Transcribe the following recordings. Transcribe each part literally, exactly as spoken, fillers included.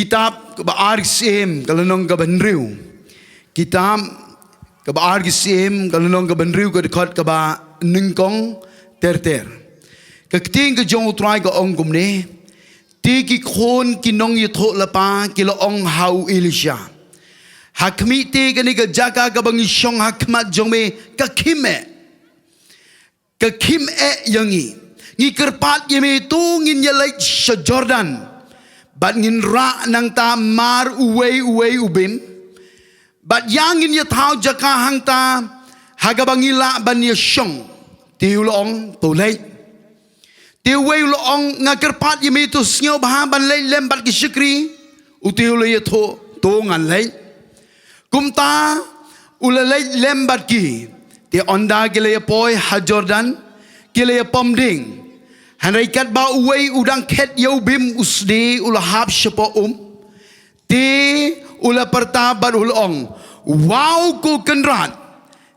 Kitab kaba ar ki Syiem ka lynnong kaba hynriew. Kitab kaba ar ki Syiem ka lynnong kaba hynriew ka dkhot kaba nyngkong ter ter. Ka ktien ka jong U Trai ka ong kumne. Te ki khun ki nongïathuhlypa ki la ong ha u Elisha. Ha khmih te kane ka jaka kaba ngi shong ha khmat jong me ka khim eh. Ka khim eh ïa ngi. Ngi kyrpad ïa me to ngin ïaleit sha Jordan. Bad ngin rah nangta mar uwei uwei u bim. Bad ïa ngin ïathaw jaka hangta ha kaba ngi lah ban ïashong. Te u la ong to leit. Te uwei u la ong nga kyrpad ïa me to sngewbha ban leit lem bad ki shakri. U te u la ïathuh to ngan leit. Kumta u la leit lem bad ki. Te ynda ki la ïapoi ha Jordan ki la ïapom ding. Hynrei katba uwei u dang khet ïa u bim u sdie u la hap shapoh um. Te u la pyrta bad u la ong, Wow ko Kynrad,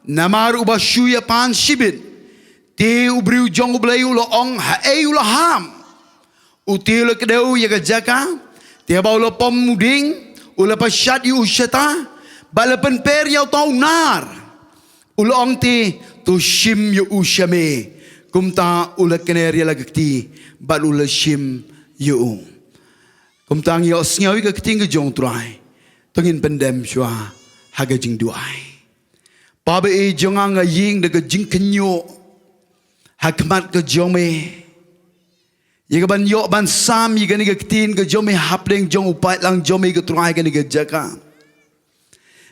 namar uba shu ïapan shibit. Te u briew jong U Blei u la ong, Haei u la ham? U te u la kdew ïa ka jaka. Te haba u la pom u ding u la pashat ïa u shata bad la pynper ïa uta u nar. U la ong te, To shim ïa u sha me. Kumta u la kner ïa la ka kti bad u la shim ïa u. Kumta ngi ïohsngew ïa ka ktien ka jong U Trai. To ngin pyndem shuwa ha ka jingduwai. Papa i jong nga, nga ïeng da ka jingkynñiuh ha khmat ka jong me. Ïa ka ban ïoh ban sam ïa kane ka ktien ka jong me hapdeng jong u paidlang jong me ko Trai kane ka jaka.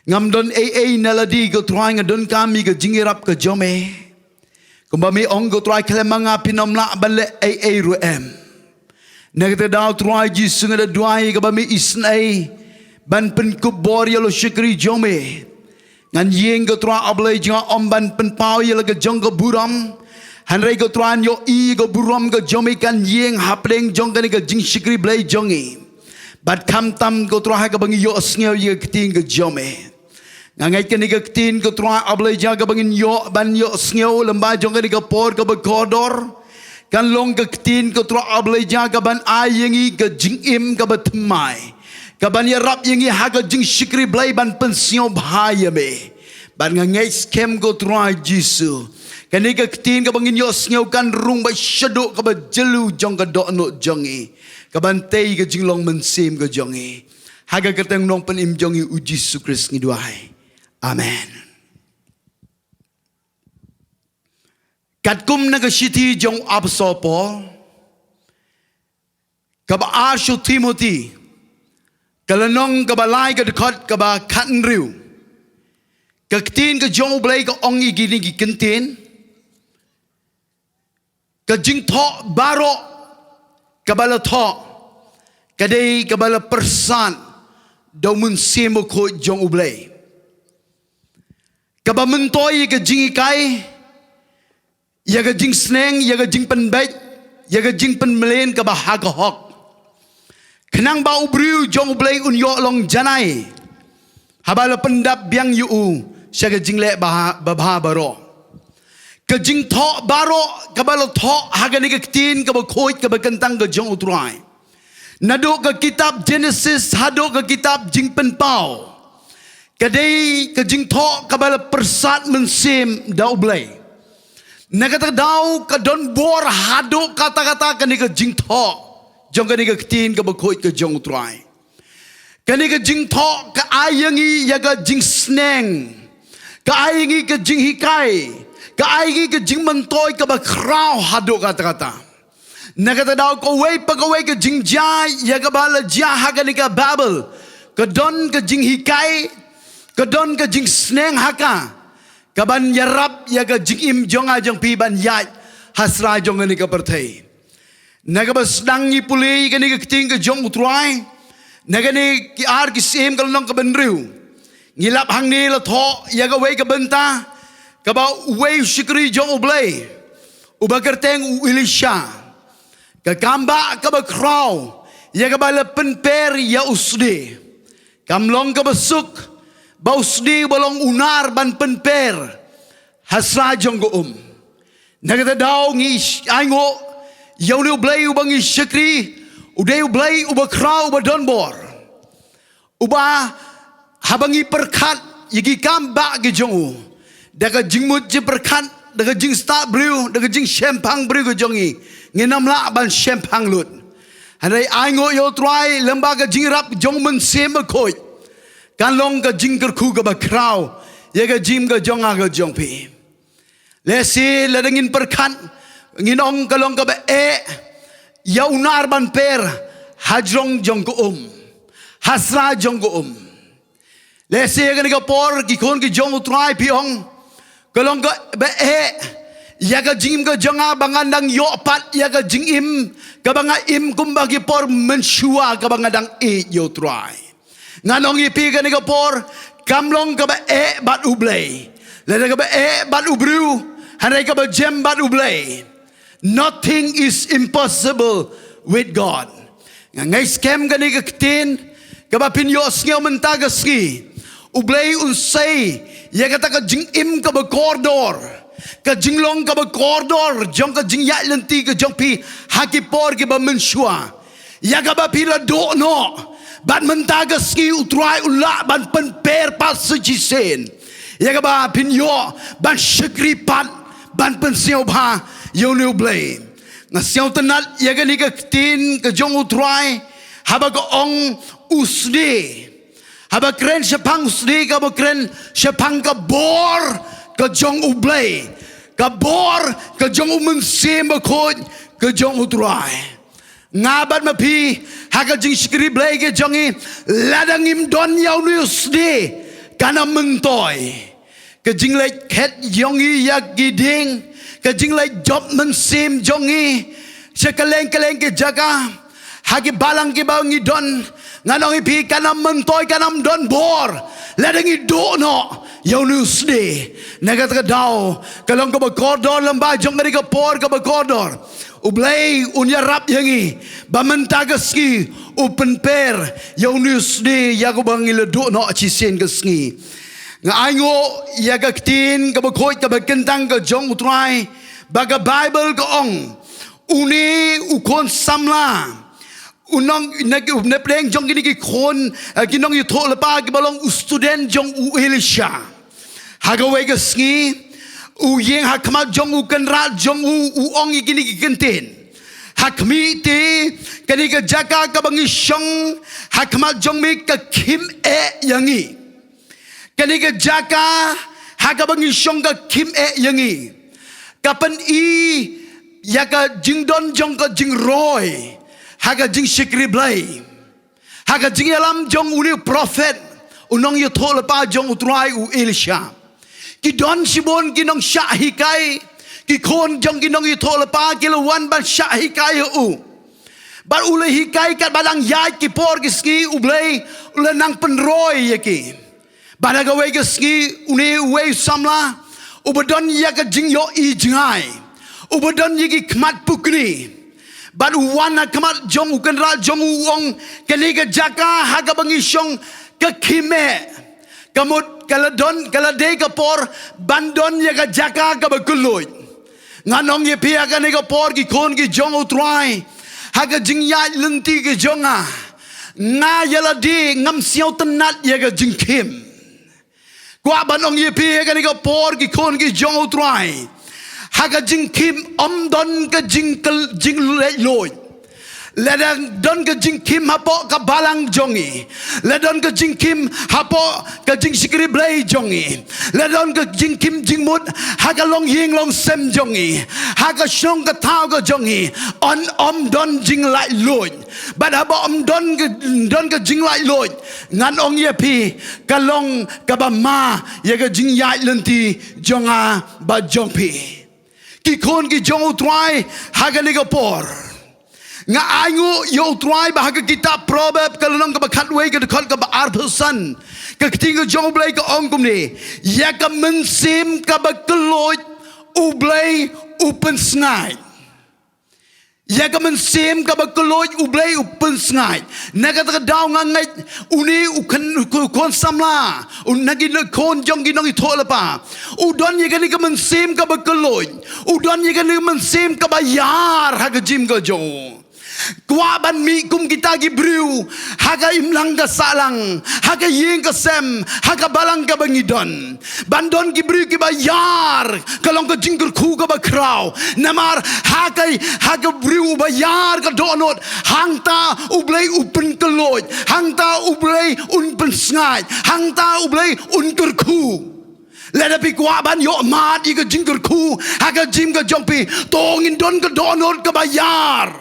Ngam don ei ei na lade ko Trai, nga donkam ïa ka jingïarap ka jong me. Kumba me ong ko Trai khlem ma nga phin ym lah ban leh ei ei ruh em. Na kata daw Trai Jisu nga da duwai kaba me isynei ban pynkup bor ïa la shakri jong me. Ngan ïeng ko Trai A Blei jong nga ym ban pynpaw ïa la ka jong ka burom. Hynrei ko Trai ngan ïohi ka burom ka jong me kan ïeng hapdeng jong kane ka jingshakri Blei jong ngi. Bad khamtam ko Trai ha kaba ngi ïohsngew ïa ka ktien ka jong me. Nga ngeit kane ka ktien ko Trai A Blei jong nga kaba ngin ïoh ban ïohsngew lyngba jong kane ka por kaba kordor. Kan long ka ktien ko Trai A Blei jong nga kaban ai ïa ngi ka jingim kaba thymmai. Kaban ïarap ïa ngi ha ka jingshakri Blei ban pynsngewbha ïa me. Bad nga ngeit skhem ko Trai Jisu. Kane ka ktien kaba ngin ïohsngew kan rung bad shaduh kaba jylliew jong ka dohnud jong ngi. Kaban tei ka jinglong mynsiem ka jong ngi. Ha ka kyrteng Nongpynim jong ngi u Jisu Khrist ngi duwai. Amen. Katkum na ka shithi jong u Apostol Paul kaba ar sha u Timothi, ka lynnong kaba lai ka dkhot kaba khathynriew. Ka ktien ka jong U Blei ka ong ïa kine ki kyntien. Ka jingthoh baroh kaba la thoh ka dei kaba la pyrsad da u Mynsiem Bakhuid jong U Blei. Kaba myntoi ïa ka jinghikai, ïa ka jingsneng, ïa ka jingpynbeit, ïa ka jingpynmlien kaba ha ka hok. Khnang ba u briew jong U Blei un ïoh long janai. Haba la pyndap biang ïa u sha ka jingleh babha baroh. Ka jingthoh baroh kaba la thoh ha kane ka ktien kaba khuid kaba kyntang ka jong U Trai. Naduh ka kitab Genesis haduh ka kitab Jingpynpaw. Ka dei ka jingthoh kaba la pyrsad mynsiem da U Blei. Na kata ka daw ka don bor haduh katta katta kane ka jingthoh jong kane ka ktien kaba khuid ka jong U Trai. Kane ka jingthoh ka ai ïa ngi ïa ka jingsneng. Ka ai ïa ngi ka jinghikai. Ka ai ïa ngi ka jingmyntoi kaba khraw haduh katta katta. Na kata daw kawei pa kawei ka jingjia ïa kaba la jia ha kane ka Baibl. Ka don ka jinghikai, ka don ka jingsneng ha ka. Kaban ïarap ïa ka jingim jong nga jong phi ban ïaid ha sla jong kane ka pyrthei. Na kaba sdang ngi pule ïa kane ka ktien ka jong U Trai. Na kane ki ar ki Syiem ka lynnong kaba hynriew. Ngi lap hangne la thoh ïa kawei ka bynta kaba uwei u shakri jong U Blei uba kyrteng u Elisha. Ka kam ba kaba khraw ïa kaba la pynper ïa u sdie. Kam long kaba suk ba u sdie uba long u nar ban pynper ha sla jong ka um. Na kata daw ngi ainguh ïa une U Blei uba ngi shakri, u dei U Blei uba khraw uba don bor. Uba haba ngi pyrkhat ïa ki kam bah ki jong u da ka jingmut jingpyrkhat, da ka jingstad briew, da ka jingshemphang briew ka jong ngi, ngin ym lah ban shemphang lut. Hynrei ai nguh ïa u Trai lyngba ka jingïarap jong u Mynsiem Bakhuid, kan long ka jingkyrkhu kaba khraw ïa ka jingim ka jong nga ka jong phi. Lehse lada ngin pyrkhat, ngin ong ka long kaba eh ïa u nar ban per hajrong jong ka um, ha sla jong ka um. Lehse ïa kane ka por ki khun ki jong u Trai phi ong, ka long kaba eh ïa ka jingim ka jong nga ba ngan dang ïoh pat ïa ka jingim kaba nga im kumba ki por mynshuwa kaba nga dang ïeit ïa u Trai. Ngan ong ïa phi kane ka por, kam long kaba eh bad u Blei. Lada kaba eh bad u briew, hynrei kaba jem bad u Blei. Nothing is impossible with God. Nga ngeit skhem kane ka ktien kaba phin ïohsngew mynta ka sngi. U Blei un sei ïa kata ka jingim kaba kordor, ka jinglong kaba kordor jong ka jingïaid lynti ka jong phi ha ki por kiba mynshuwa. Ïa kaba phi la duh noh, bad mynta ka sngi u Trai u lah ban pynper pat sa shisien. Ïa kaba phin ïoh ban shakri pat, ban pynsngewbha ïa une u Blei. Nga sngewtynnat ïa kane ka ktien ka jong u Trai haba ka ong u sdie. Haba kren shaphang u sdie kaba kren shaphang ka bor ka jong u Blei, ka bor ka jong u Mynsiem Bakhuid ka jong u Trai. Nga bad ma phi ha ka jingshakri Blei ka jong ngi, lada ngim don ïa une u sdie, kan ym myntoi. Ka jingleit khet jong ngi ïa ki dieng, ka jingleit jop mynsiem jong ngi sha kylleng kylleng ki jaka, ha ki balang kiba ngi don, ngan ong ïa phi kan ym myntoi, kan ym don bor lada ngi duh noh ïa une u sdie. Na kata ka daw ka long kaba kordor lyngba jong kane ka por kaba kordor. U Blei un ïarap ïa ngi ba mynta ka sngi u pynper ïa une u sdie ïa kaba ngi la duh noh shisien ka sngi. Nga ai nguh ïa ka ktien kaba khuid kaba kyntang ka jong u Trai, ba ka Baibl ka ong, une u khun samla u nong, na ki, na pdeng jong kine ki khun, eh, ki nongïathuhlypa kiba long u student jong u Elisha. Ha kawei ka sngi u ïeng ha khmat jong u kynrad jong u, u ong ïa kine ki kyntien. Ha khmih te, kane ka jaka kaba ngi shong ha khmat jong me ka khim eh ïa ngi. Kane ka jaka ha kaba ngi shong ka khim eh ïa ngi. Ka pyni ïa ka jingdon jong ka jingroi ha ka jingshakri Blei. Ha ka jingïalam jong une u prophet, u nongïathuhlypa jong u Trai u Elisha, ki don shibun ki nongshah hikai, ki khun jong ki nongïathuhlypa ki la wan ban shah hikai ha u. Bad u la hikai katba dang ïaid ki por ki sngi, u Blei u la nang pynroi ïa ki. Bad ha kawei ka sngi une uwei u samla uba don ïa ka jingïohi jngai, uba don ïa ki khmat pukni, bad u wan ha khmat jong u kynrad jong u, u ong, kane ka jaka ha kaba ngi shong ka khim eh. Ka mut ka la don, ka la dei ka por ban don ïa ka jaka kaba kylluid. Ngan ong ïa phi ha kane ka por, ki khun ki jong u Trai, ha ka jingïaid lynti ka jong nga, nga ïa lade ngam sngewtynnat ïa ka jingkhim. Kwah ban ong ïa phi ha kane ka por, ki khun ki jong u Trai, ha ka jingkhim ym don ka jingkyl-, jingleit luid. Lada don ka jingkhim hapoh ka balang jong ngi, lada don ka jingkhim hapoh ka jingshakri Blei jong ngi, lada don ka jingkhim jingmut ha ka longïing longsem jong ngi, ha ka shnong ka thaw ka jong ngi, yn ym don jinglait luid. Bad haba ym don ka, don ka jinglait luid, ngan ong ïa phi, ka long kaba ma ïa ka jingïaid lynti jong nga bad jong phi. Ki khun ki jong u Trai, ha kane ka por nga ai nguh ïa u Trai ba ha ka kitab Proverb ka lynnong kaba khatwei ka dkhot kaba arphew san, ka ktien ka jong u Blei ka ong kumne: Ïa ka mynsiem kaba kylluid u Blei u pynsngaid. Ïa ka mynsiem kaba kylluid u Blei u pynsngaid. Na kata ka daw nga ngeit une u khun, u khun samla, u na ki khun jong ki nongïathuhlypa, u don ïa kane ka mynsiem kaba kylluid, u don ïa kane ka mynsiem kaba ïar ha ka jingim ka jong u. Kwah ban mih kum kita ki briew ha ka imlang ka sahlang, ha ka ïing ka sem, ha ka balang kaba ngi don. Ban don ki briew kiba ïar, ka long ka jingkyrkhu kaba khraw. Namar ha ka, ha ka briew uba ïar ka dohnud, hangta U Blei u pynkhlaiñ, hangta U Blei un pynsngaid, hangta U Blei un kyrkhu. Lada phi kwah ban ïoh mad ïa ka jingkyrkhu ha ka jingim ka jong phi, to ngin don ka dohnud kaba ïar.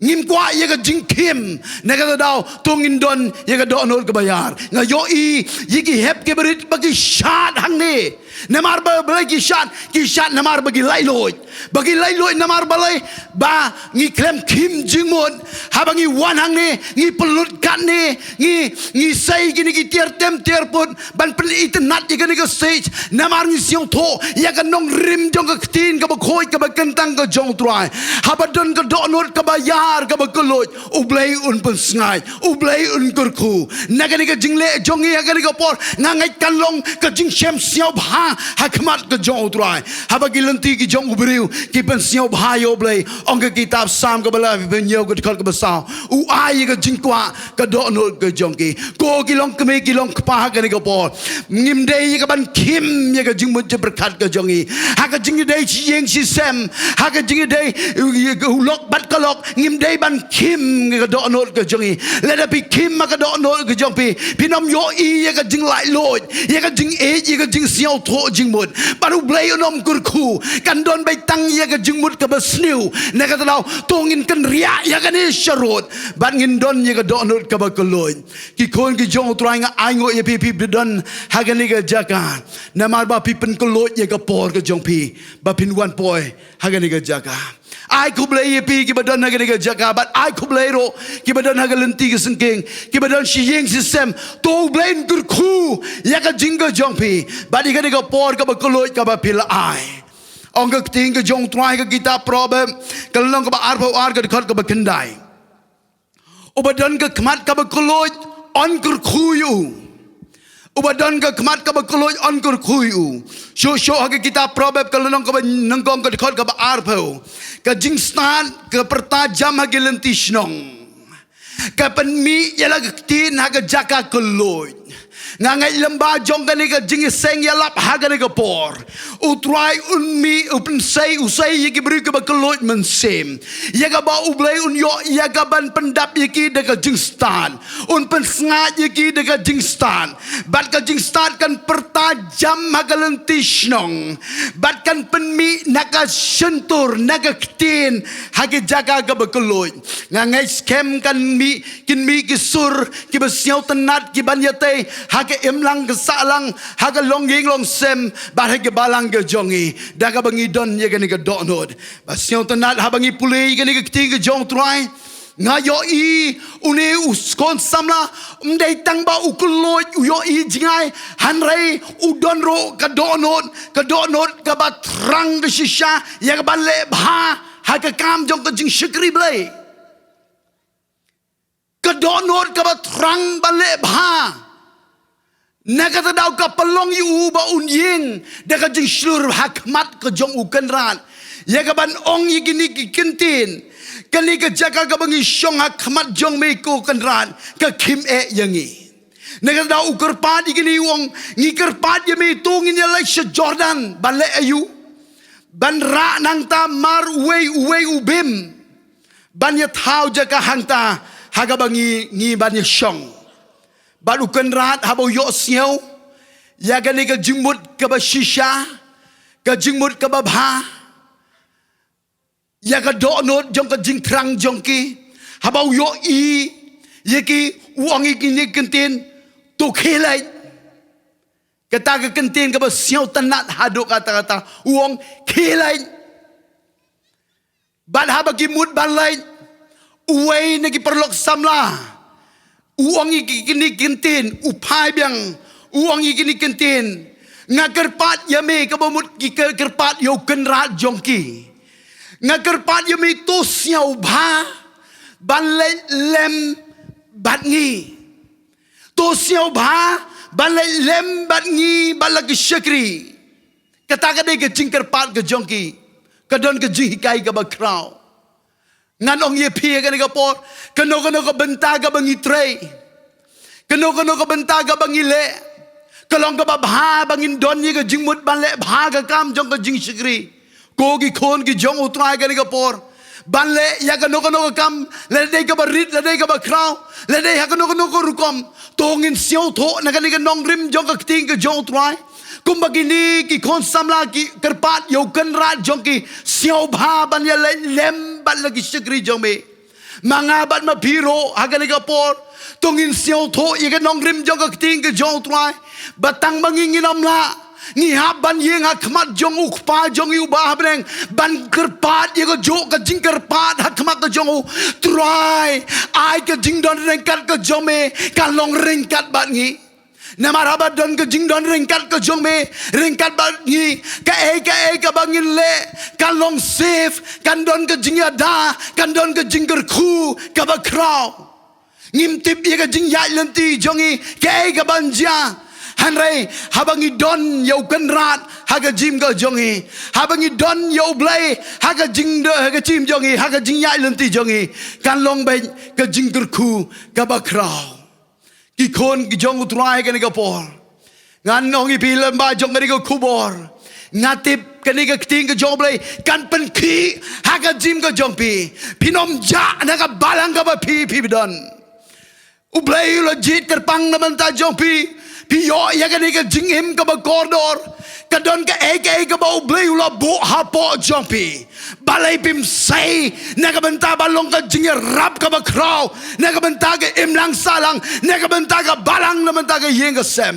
Ngim kwah ïa ka jingkhim, na kata daw to ngin don ïa ka dohnud kaba ïar. Nga ïohi ïa ki hep ki barit ba ki shad hangne. Namar ba balei ki shad, ki shad namar ba ki laitluid. Ba ki laitluid namar balei, ba ngi khlem khim jingmut. Haba ngi wan hangne, ngi pynlut katne, ngi, ngi sei kine ki tiar tem tiar put, ban pynitynnad ïa kane ka stage. Namar ngi sngewthuh ïa ka nongrim jong ka ktien kaba khuid kaba kyntang ka jong U Trai. Haba don ka dohnud kaba ïar kaba khlaiñ, U Blei un pynsngaid, U Blei un kyrkhu. Na kane ka jingleh jong ngi ha kane ka por, nga ngeit kan long ka jingshem sngewbha ha khmat ka jong U Trai. Haba ki lynti ki jong u briew ki pynsngewbha ïa U Blei, ong ka kitab Salm kaba laiphew hynñiew ka dkhot kaba saw, u ai ïa ka jingkwah ka dohnud ka jong ki. Ko ki long kmie ki long kpa ha kane ka por, ngim dei ïa ka ban khim ïa ka jingmut jingpyrkhat ka jong ngi ha ka jingïadei shi ïing shi sem, ha ka jingïadei, uh, u lok bad ka lok. Ngim dei ban khim ïa ka dohnud ka jong ngi. Lada phi khim ïa ka dohnud ka jong phi, phin ym ïohi ïa ka jinglaitluid, ïa ka jingïeit, ïa ka jingsngewthuh jingmut. Bad U Blei un ym kyrkhu, kan don beit tang ïa ka jingmut kaba sniew. Na kata daw to ngin kynriah ïa kane sharud, bad ngin don ïa ka dohnud kaba khlaiñ. Ki khun ki jong U Trai, nga ainguh ïa phi, phi ba don ha kane ka jaka, namar ba phi pynkhlaiñ ïa ka por ka jong phi ba phin wan poi ha kane ka jaka. Ai khublei ïa phi kiba don ha kane ka jaka, bad ai khublei ruh kiba don ha ka lynti ka syngkien, kiba don shi ïing shi sem. To U Blei un kyrkhu ïa ka jingim ka jong phi bad ïa kane ka por kaba khlaiñ kaba phi la ai. Ong ka ktien ka jong U Trai ha ka kitab Proverb, ka lynnong kaba arphew ar, ka dkhot kaba khyndai. Uba don ka khmat kaba khlaiñ, yn kyrkhu ïa u. Uba don ka khmat kaba khlaiñ, yn kyrkhu ïa u. Shuh shuh ha ka kitab Proverb, ka lynnong kaba nyngkong, ka dkhot kaba arphew. Ka jingstad ka pyrta jam ha ki lynti shnong. Ka pynmih ïa la ka ktien ha ka jaka khlaiñ. Nga ngeit lyngba jong kane ka jingïaseng ïalap ha kane ka por, U Trai un mih, u pynsei, u sei ïa ki briew kiba khlaiñ mynsiem, ïa kaba U Blei un ïoh ïa ka ban pyndap ïa ki da ka jingstad, un pynsngaid ïa ki da ka jingstad. Bad ka jingstad kan pyrta jam ha ka lynti shnong, bad kan pynmih na ka shyntur, na ka ktien, ha ki jaka kaba khlaiñ. Nga ngeit skhem kan mih, kin mih ki sur kiba sngewtynnad, kiban ïatei ha ka imlang ka sahlang, ha ka longïing longsem, bad ha ka balang ka jong ngi, da kaba ngi don ïa kane ka dohnud. Ba sngewtynnad haba ngi pule ïa kane ka ktien ka jong U Trai. Nga ïohi une u khun samla, ym dei tang ba u khlaiñ, u ïohi jngai, hynrei u don ruh ka dohnud, ka dohnud kaba thrang ka shisha ïa kaban leh bha ha ka kam jong ka jingshakri Blei. Ka dohnud kaba thrang ban leh bha. Na kata daw ka pynlong ïa u ba un ïeng da ka jingshlur ha khmat ka jong U Kynrad, ïa kaban ong ïa kine ki kyntien: Kane ka jaka kaba ngi shong ha khmat jong me, ko Kynrad, ka khim eh ïa ngi. Na kata daw u kyrpad ïa kine, u ong: Ngi kyrpad ïa me, to ngin ïaleit sha Jordan. Ban leh aïu? Ban rah nangta mar uwei uwei u bim, ban ïathaw jaka hangta ha kaba ngi, ngi ban ïashong. Bad U Kynrad haba u ïohsngew ïa kane ka jingmut kaba shisha, ka jingmut kaba bha, ïa ka dohnud jong ka jingthrang jong ki, haba u ïohi ïa ki, u ong ïa kine ki kyntien: To khie leit. Kata ka kyntien kaba sngewtynnad haduh katta katta, u ong: Khie leit. Bad haba ki mut ban leit, uwei na ki paralok samla u ong ïa ki, kine ki kyntien, u phai biang, u ong ïa kine ki kyntien: Nga kyrpad ïa me, kaba mut ki kyr-, kyrpad ïa U Kynrad jong ki. Nga kyrpad ïa me, to sngewbha ban leit lem bad ngi. To sngewbha ban leit lem bad ngi, bad la ki shakri. Kata ka dei ka jingkyrpad ka jong ki. Ka don ka jinghikai kaba khraw. Ngan ong ïa phi ha kane ka por, kano kano ka bynta kaba ngi trei, kano kano ka bynta kaba ngi leh, ka long kaba bha ba ngin don ïa ka jingmut ban leh bha ka kam jong ka jingshakri. Ko ki khun ki jong U Trai ha kane ka por, ban leh ïa kano kano ka kam, lada dei kaba rit, lada dei kaba khraw, lada dei ha kano kano ka rukom, to ngin sngewthuh na kane ka nongrim jong ka ktien ka jong U Trai. Kumba kine ki khun samla ki kyrpad ïa u kynrad jong ki, sngewbha ban ïaleit lem bad la ki shakri jong me. Ma nga bad ma phi ruh ha kane ka por, to ngin sngewthuh ïa ka nongrim jong ka ktien ka jong U Trai. Ba tang ba ngi ngin ym lah, ngi hap ban ïeng ha khmat jong U Kpa jong ngi uba ha bneng, ban kyrpad ïa kajuh ka jingkyrpad ha khmat ka jong U Trai. Ai ka jingdon ryngkat ka jong me kan long ryngkat bad ngi. Namar haba don ka jingdon ryngkat ka jong me ryngkat bad ngi, kaei kaei kaba ngin leh kan long safe, kan don ka jingïada, kan don ka jingkyrkhu kaba khraw. Ngim tip ïa ka jingïaid lynti jong ngi kaei kaban jia. Hynrei haba ngi don ïa u kynrad ha ka jingim ka jong ngi, haba ngi don ïa U Blei ha ka jingdon, ha ka jingim jong ngi, ha ka jingïaid lynti jong ngi, kan long beit ka jingkyrkhu kaba khraw. Ki khun ki jong U Trai ha kane ka por, ngan ong ïa phi lyngba jong kane ka khubor, nga tip kane ka ktien ka jong U Blei kan pynkhih ha ka jingim ka jong phi. Phin ym jah na ka balang kaba phi, phi ba don. U Blei u la jied kyrpang na bynta jong phi. Phi ïoh ïa kane ka jingim kaba kordor. Ka don kaei kaei kaba U Blei u la buh hapoh jong phi. Balei phim sei na ka bynta ban long ka jingïarap kaba khraw, na ka bynta ka imlang sahlang, na ka bynta ka balang, na ka bynta ka ïing ka sem.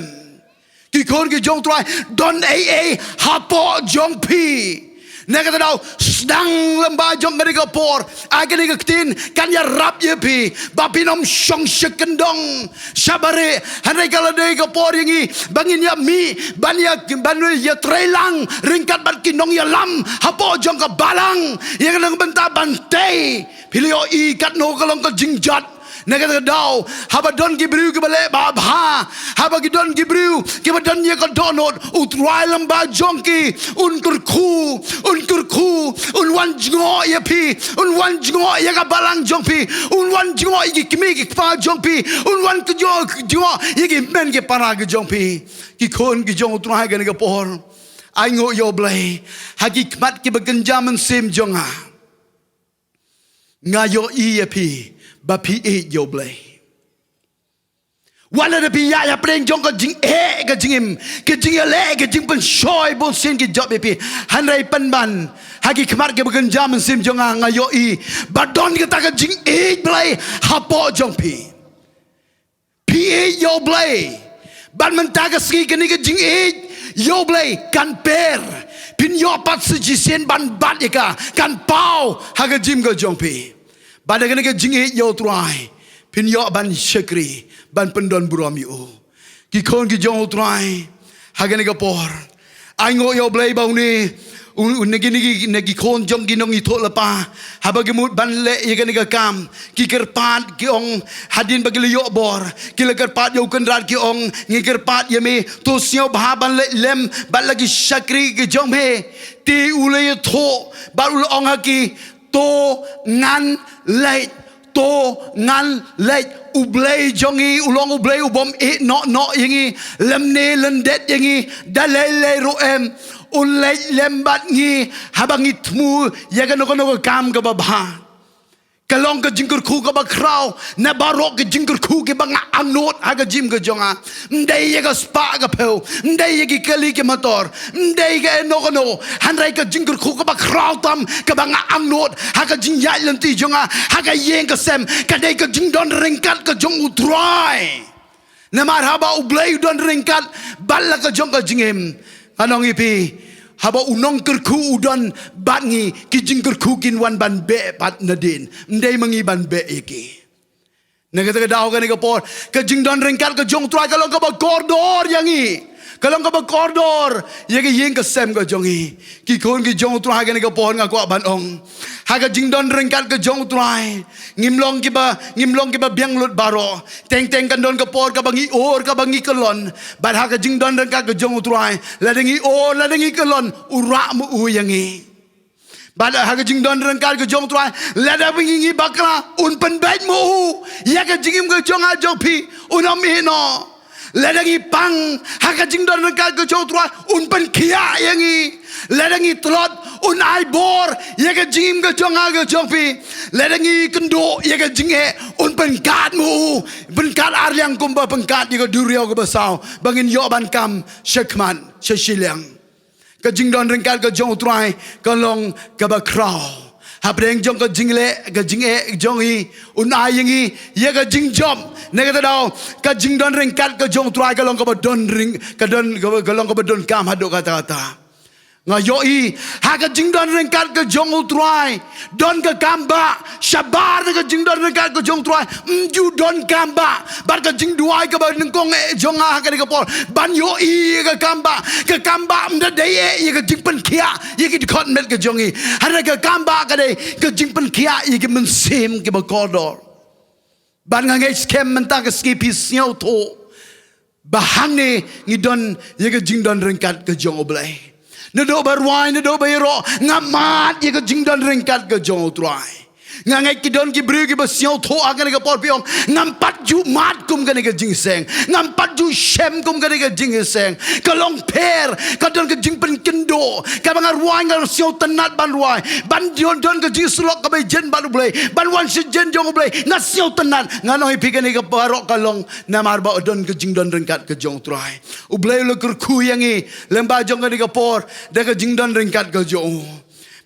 Ki khun ki jong U Trai, don ei ei hapoh jong phi. Na kata ka daw, sdang lyngba jong kane ka por, ai kane ka ktien kan ïarap ïa phi ba phin ym shong sha kyndong sha barieh. Hynrei ka la dei ka por ïa ngi ba ngin ïa mih ban ïa, ban ïa treilang ryngkat bad ki nongïalam hapoh jong ka balang ïa ka nang bynta ban tei. Phi la ïohi katno ka long ka jingjot. Na kata ka daw, haba don ki briew kiba leh babha, haba ki don ki briew kiba don ïa ka dohnud, U Trai lyngba jong ki un kyrkhu, un kyrkhu, un wan jngoh ïa phi, un wan jngoh ïa ka balang jong phi, un wan jngoh ïa ki kmie ki kpa jong phi, un wan jngoh, jngoh ïa ki hynmen ki para ki jong phi. Ki khun ki jong U Trai ha kane ka por, ai nguh ïa U Blei ha ki khmat kiba kynja mynsiem jong nga. Nga ïohi ïa phi ba phi ïeit ïa U Blei. Wat lada phi ïaid hapdeng jong ka jingeh ka jingim, ka jingïaleh ka jingpynshoi, bunsien ki jop ïa phi. Hynrei pynban, ha ki khmat kiba kynja mynsiem jong nga, nga ïohi ba don kata ka jingïeit Blei hapoh jong phi. Phi ïeit ïa U Blei. Bad mynta ka sngi kane ka jingïeit ïa U Blei kan per. Phin ïoh pat sa shisien ban bat ïa ka, kan paw ha ka jingim ka jong phi. Bad da kane ka jingïeit ïa U Trai phin ïoh ban shakri, ban pyndon burom ïa U. Ki khun ki jong U Trai ha kane ka por, ai nguh ïa U Blei ba une, u, u, na ki, na ki, na ki khun jong ki nongïathuhlypa, haba ki mut ban leh ïa kane ka kam, ki kyrpad ki ong, hadien ba ki la ïoh bor, ki la kyrpad ïa u kynrad ki ong, ngi kyrpad ïa me, to sngewbha ban leit lem bad la ki shakri ki jong me. Te u la ïathuh bad u la ong ha ki, to ngan leit, to ngan leit. U Blei jong ngi u long U Blei u bym ïeh noh noh ïa ngi, lymne lyndet ïa ngi da lei lei ruh em. Un leit lem bad ngi haba ngi thmu ïa kano kano ka kam kaba bha. Ka long ka jingkyrkhu kaba khraw na baroh ka jingkyrkhu kiba nga angnud ha ka jingim ka jong nga. Ym dei ïa ka spah ka phew, ym dei ïa ki kali ki motor, ym dei ka eno kano, hynrei ka jingkyrkhu kaba khraw tam kaba nga angnud ha ka jingïaid lynti jong nga, ha ka ïing ka sem, ka dei ka jingdon ryngkat ka jong U Trai. Namar haba U Blei u don ryngkat bad la ka jong ka jingim, ngan ong ïa phi, haba u nongkyrkhu u don bad ngi, ki jingkyrkhu kin wan ban beh pat nadien, ym dei ma ngi ban beh ïa ki. Na kata ka daw kane ka por, ka jingdon ryngkat ka jong U Trai ka long kaba kordor ïa ngi, ka long kaba kordor ïa ka ïing ka sem ka jong ngi. Ki khun ki jong U Trai ha kane ka por, nga kwah ban ong, ha ka jingdon ryngkat ka jong U Trai, ngim long kiba, ngim long kiba biang lut baroh. Teng teng kan don ka por kaba ngi ur, kaba ngi kyllon. Bad ha ka jingdon ryngkat ka jong U Trai, lada ngi ur, lada ngi kyllon, u rah ma u ïa ngi. Bad ha ka jingdon ryngkat ka jong U Trai, lada ngi, ngi bakla, un pynbeit mo u ïa ka jingim ka jong nga jong phi, un ym ïeh noh. Lada ngi pang ha ka jingdon ryngkat ka jong U Trai, un pynkhiah ïa ngi. Lada ngi tlot, un ai bor ïa ka jingim ka jong nga ka jong phi. Lada ngi kynduh ïa ka jingeh, un pynkad mo u, pynkad ar liang kumba pynkad ïa ka duriaw kaba saw, ba ngin ïoh ban kam sha khmat sha shiliang. Ka jingdon ryngkat ka jong U Trai ka long kaba khraw. Hapdeng jong ka jingleh, ka jingeh jong ngi, un ai ïa ngi ïa ka jingjop. Na kata ka daw, ka jingdon ryngkat ka jong U Trai ka long kaba don ring, ka don, ka, ka long kaba donkam haduh katta katta. Nga ïohi ha ka jingdon ryngkat ka jong U Trai, don ka kambah. Shabar na ka jingdon ryngkat ka jong U Trai, ym ju don kambah. Bad ka jingduwai kaba nyngkong eh jong nga ha kane ka por, ban ïohi ïa ka kambah. Ka kambah ym da dei eh ïa ka jingpynkhiah ïa ki dkhot met ka jong ngi, hynrei ka kambah ka dei ka jingpynkhiah ïa ki mynsiem kiba kordor. Bad nga ngeit skhem mynta ka sngi phi sngewthuh ba hangne ngi don ïa ka jingdon ryngkat ka jong U Blei. Naduh ba rwai, naduh ba ïaroh, nga mad ïa ka jingdon ryngkat ka jong U Trai. Nga ngeit ki don ki briew kiba sngewthuh ha kane ka por, phi ong, ngam pat ju mad kum kane ka jingïaseng, ngam pat ju shem kum kane ka jingïaseng. Ka long pher, ka don ka jingpynkynduh, kaba nga rwai nga sngewtynnat ban rwai, ban don, don ka jingïasyllok kaba ïeit bad U Blei, ban wan sha ïing jong U Blei, nga sngewtynnat. Ngan ong ïa phi, kane ka baroh ka long namar ba don ka jingdon ryngkat ka jong U Trai. U Blei u la kyrkhu ïa ngi lyngba jong kane ka por da ka jingdon ryngkat ka jong u.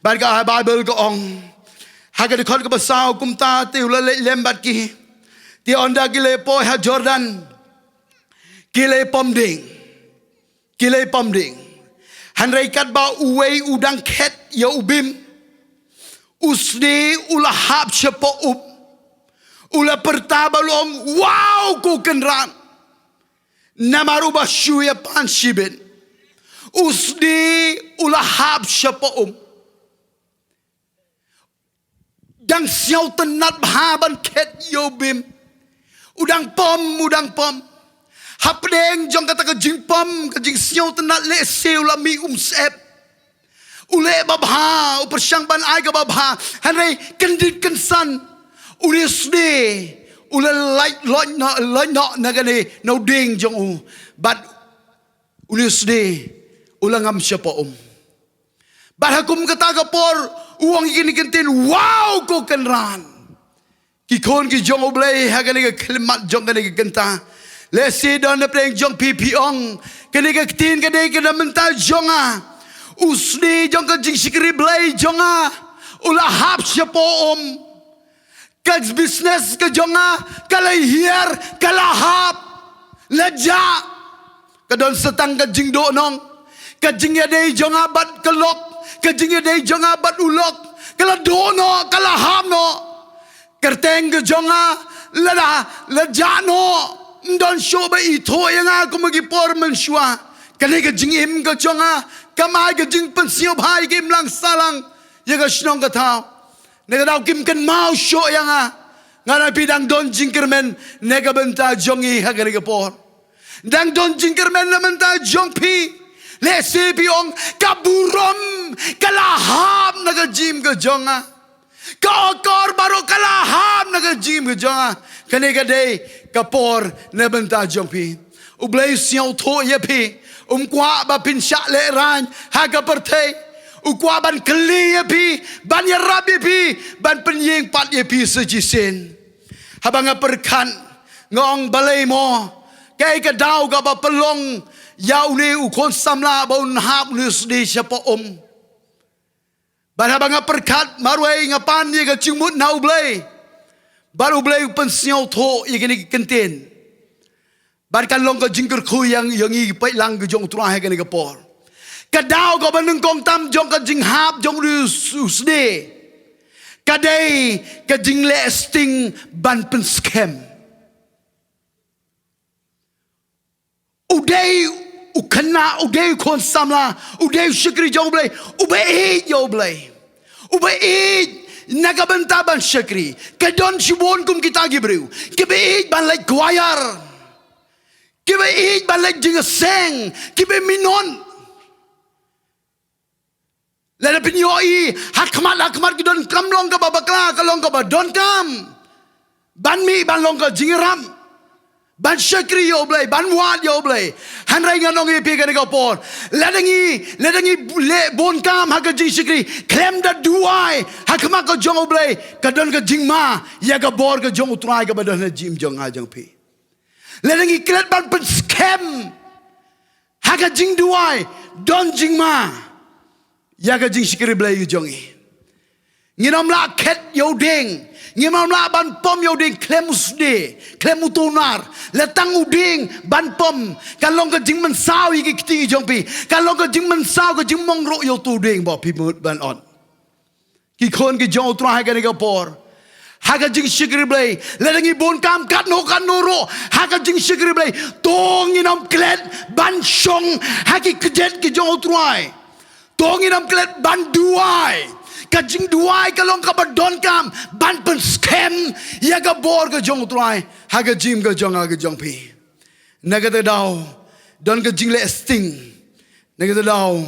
Bad ka Baibl ka ong ha ka dkhot kaba saw, kumta te u la leit lem bad ki, te ynda ki la poi ha Jordan, ki la pom dieng, ki la pom dieng. Hynrei katba uwei u dang khet ïa u bim, u snieh u la hap shapoh um. U la pyrta bad u ong, "Wow, ko Kynrad, namar uba shu ïapan shibit." U snieh u la hap shapoh um. Dang sngewtynnat bha ban khet ïa u bim. U dang pom, u dang pom. Hapdeng jong kata ka jingpom, ka jingsngewtynnat, lehse u la mih um syep. U leh babha, u pyrshang ban ai kaba bha. Hynrei kyndit kynsan, une u snieh u la lait loit noh, loit noh na kane, na u dieng jong u. Bad une u snieh u la ngam shapoh um. Bad ha kum kata ka por u ong ïa kine ki ktien, "Wow, ko Kynrad." Ki khun ki jong U Blei, ha kane ka khyllipmat jong kane ka kynta, lehse don hapdeng jong phi, phi ong, "Kane ka ktien ka dei ka na bynta jong nga. U snieh jong ka jingshakri Blei jong nga u la hap shapoh um. Ka business ka jong nga ka la hiar, ka la hap, la jah. Ka don sa tang ka jingduhnong. Ka jingïadei jong nga bad ka lok, ka jingïadei jong nga bad u lok, ka la duh noh, ka la hap noh. Kyrteng ka jong nga la, la, la jah noh. Ym don shuh ba ithuh ïa nga kum ha ki por mynshuwa. Kane ka jingim ka jong nga kam ai ka jingpynsngewbha ïa ka imlang sahlang, ïa ka shnong ka thaw. Na kata ka daw kim kynmaw shuh ïa nga." Nga ong ïa phi, dang don jingkyrmen na ka bynta jong ngi ha kane ka por. Dang don jingkyrmen na bynta jong phi. Lehse phi ong, "Ka burom ka la hap na ka jingim ka jong nga. Ka akor baroh ka la hap na ka jingim ka jong nga." Kane ka dei ka por na bynta jong phi. U Blei u sngewthuh ïa phi. Um kwah ba phin shah lehraiñ ha ka pyrthei. U kwah ban kylli ïa phi, ban ïarap ïa phi, ban pynïeng pat ïa phi sa shisien. Haba nga pyrkhat, nga ong, "Balei mo? Kaei ka daw kaba pynlong ïa une u khun samla ba un hap une u snieh shapoh um?" Bad haba nga pyrkhat marwei, nga pan ïa ka jingmut na U Blei. Bad U Blei u pynsngewthuh ïa kine ki ktien. Bad kan long ka jingkyrkhu ïa ngi, ïa ngi ki paidlang ki jong U Trai ha kane ka por. Ka daw kaba nyngkong tam jong ka jinghap jong une u s-, u snieh, ka dei ka jingleh sting ban pynskhem. U dei u khynnah, u dei u khun samla, u dei u shakri jong U Blei, uba ïeit ïa U Blei, uba ïeit na ka bynta ban shakri. Ka don shibun kum kita ki briew kiba ïeit ban leit choir, kiba ïeit ban leit jingïaseng, kiba minot. Lada Pynïohi ha khmat ha khmat ki don kam long kaba bakla, ka long kaba donkam ban mih ban long ka jingïarap, ban shakri ïa U Blei, ban wad ïa U Blei. Hynrei ngan ong ïa phi kane ka por, lada ngi, lada ngi leh bun kam ha ka jingshakri khlem da duwai ha khmat ka jong U Blei, ka don ka jingma ïa ka bor ka jong U Trai kaba don ha jingim jong nga jong phi. Lada ngi klet ban pynskhem ha ka jingduwai, don jingma ïa ka jingshakri Blei ka jong ngi. Ngin ym lah khet ïa u dieng, ngin ym lah ban pom ïa u dieng khlem u sdie, khlem uto u nar. La tang u dieng ban pom, kan long ka jingmynsaw ïa ki kti jong phi, kan long ka jingmynsaw, ka jingmong ruh ïa uto u dieng ba phi mut ban ot. Ki khun ki jong U Trai ha kane ka por, ha ka jingshakri Blei, lada ngi bun kam katno katno ruh ha ka jingshakri Blei, to ngin ym klet ban shong ha ki kjat ki jong U Trai. To ngin ym klet ban duwai. Ka jingduwai ka long kaba donkam ban pynskhem ïa ka bor ka jong U Trai ha ka jingim ka jong nga ka jong phi. Na kata ka daw, don ka jingleh sting. Na kata ka daw,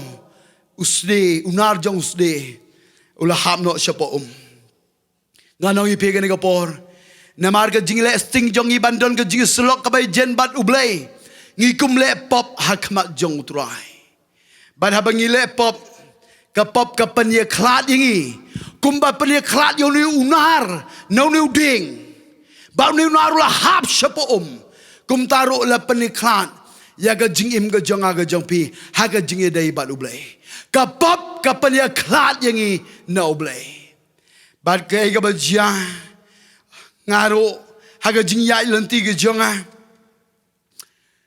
u sdie, u nar jong u sdie u la hap noh shapoh um. Ngan ong ïa phi kane ka por, namar ka jingleh sting jong ngi ban don ka jingïasyllok kaba ïajen bad U Blei, ngi kum leh pop ha khmat jong U Trai. Bad haba ngi leh pop, ka pop ka pynïakhlad ïa ngi, kumba pynïakhlad ïa une u nar na une u dieng. Ba une u nar u la hap shapoh um, kumta ruh la pynïakhlad ïa ka jingim ka jong nga ka jong phi ha ka jingïadei bad U Blei. Ka pop ka pynïakhlad ïa ngi na U Blei. Bad kaei kaba jia, nga ruh ha ka jingïaid lynti ka jong nga,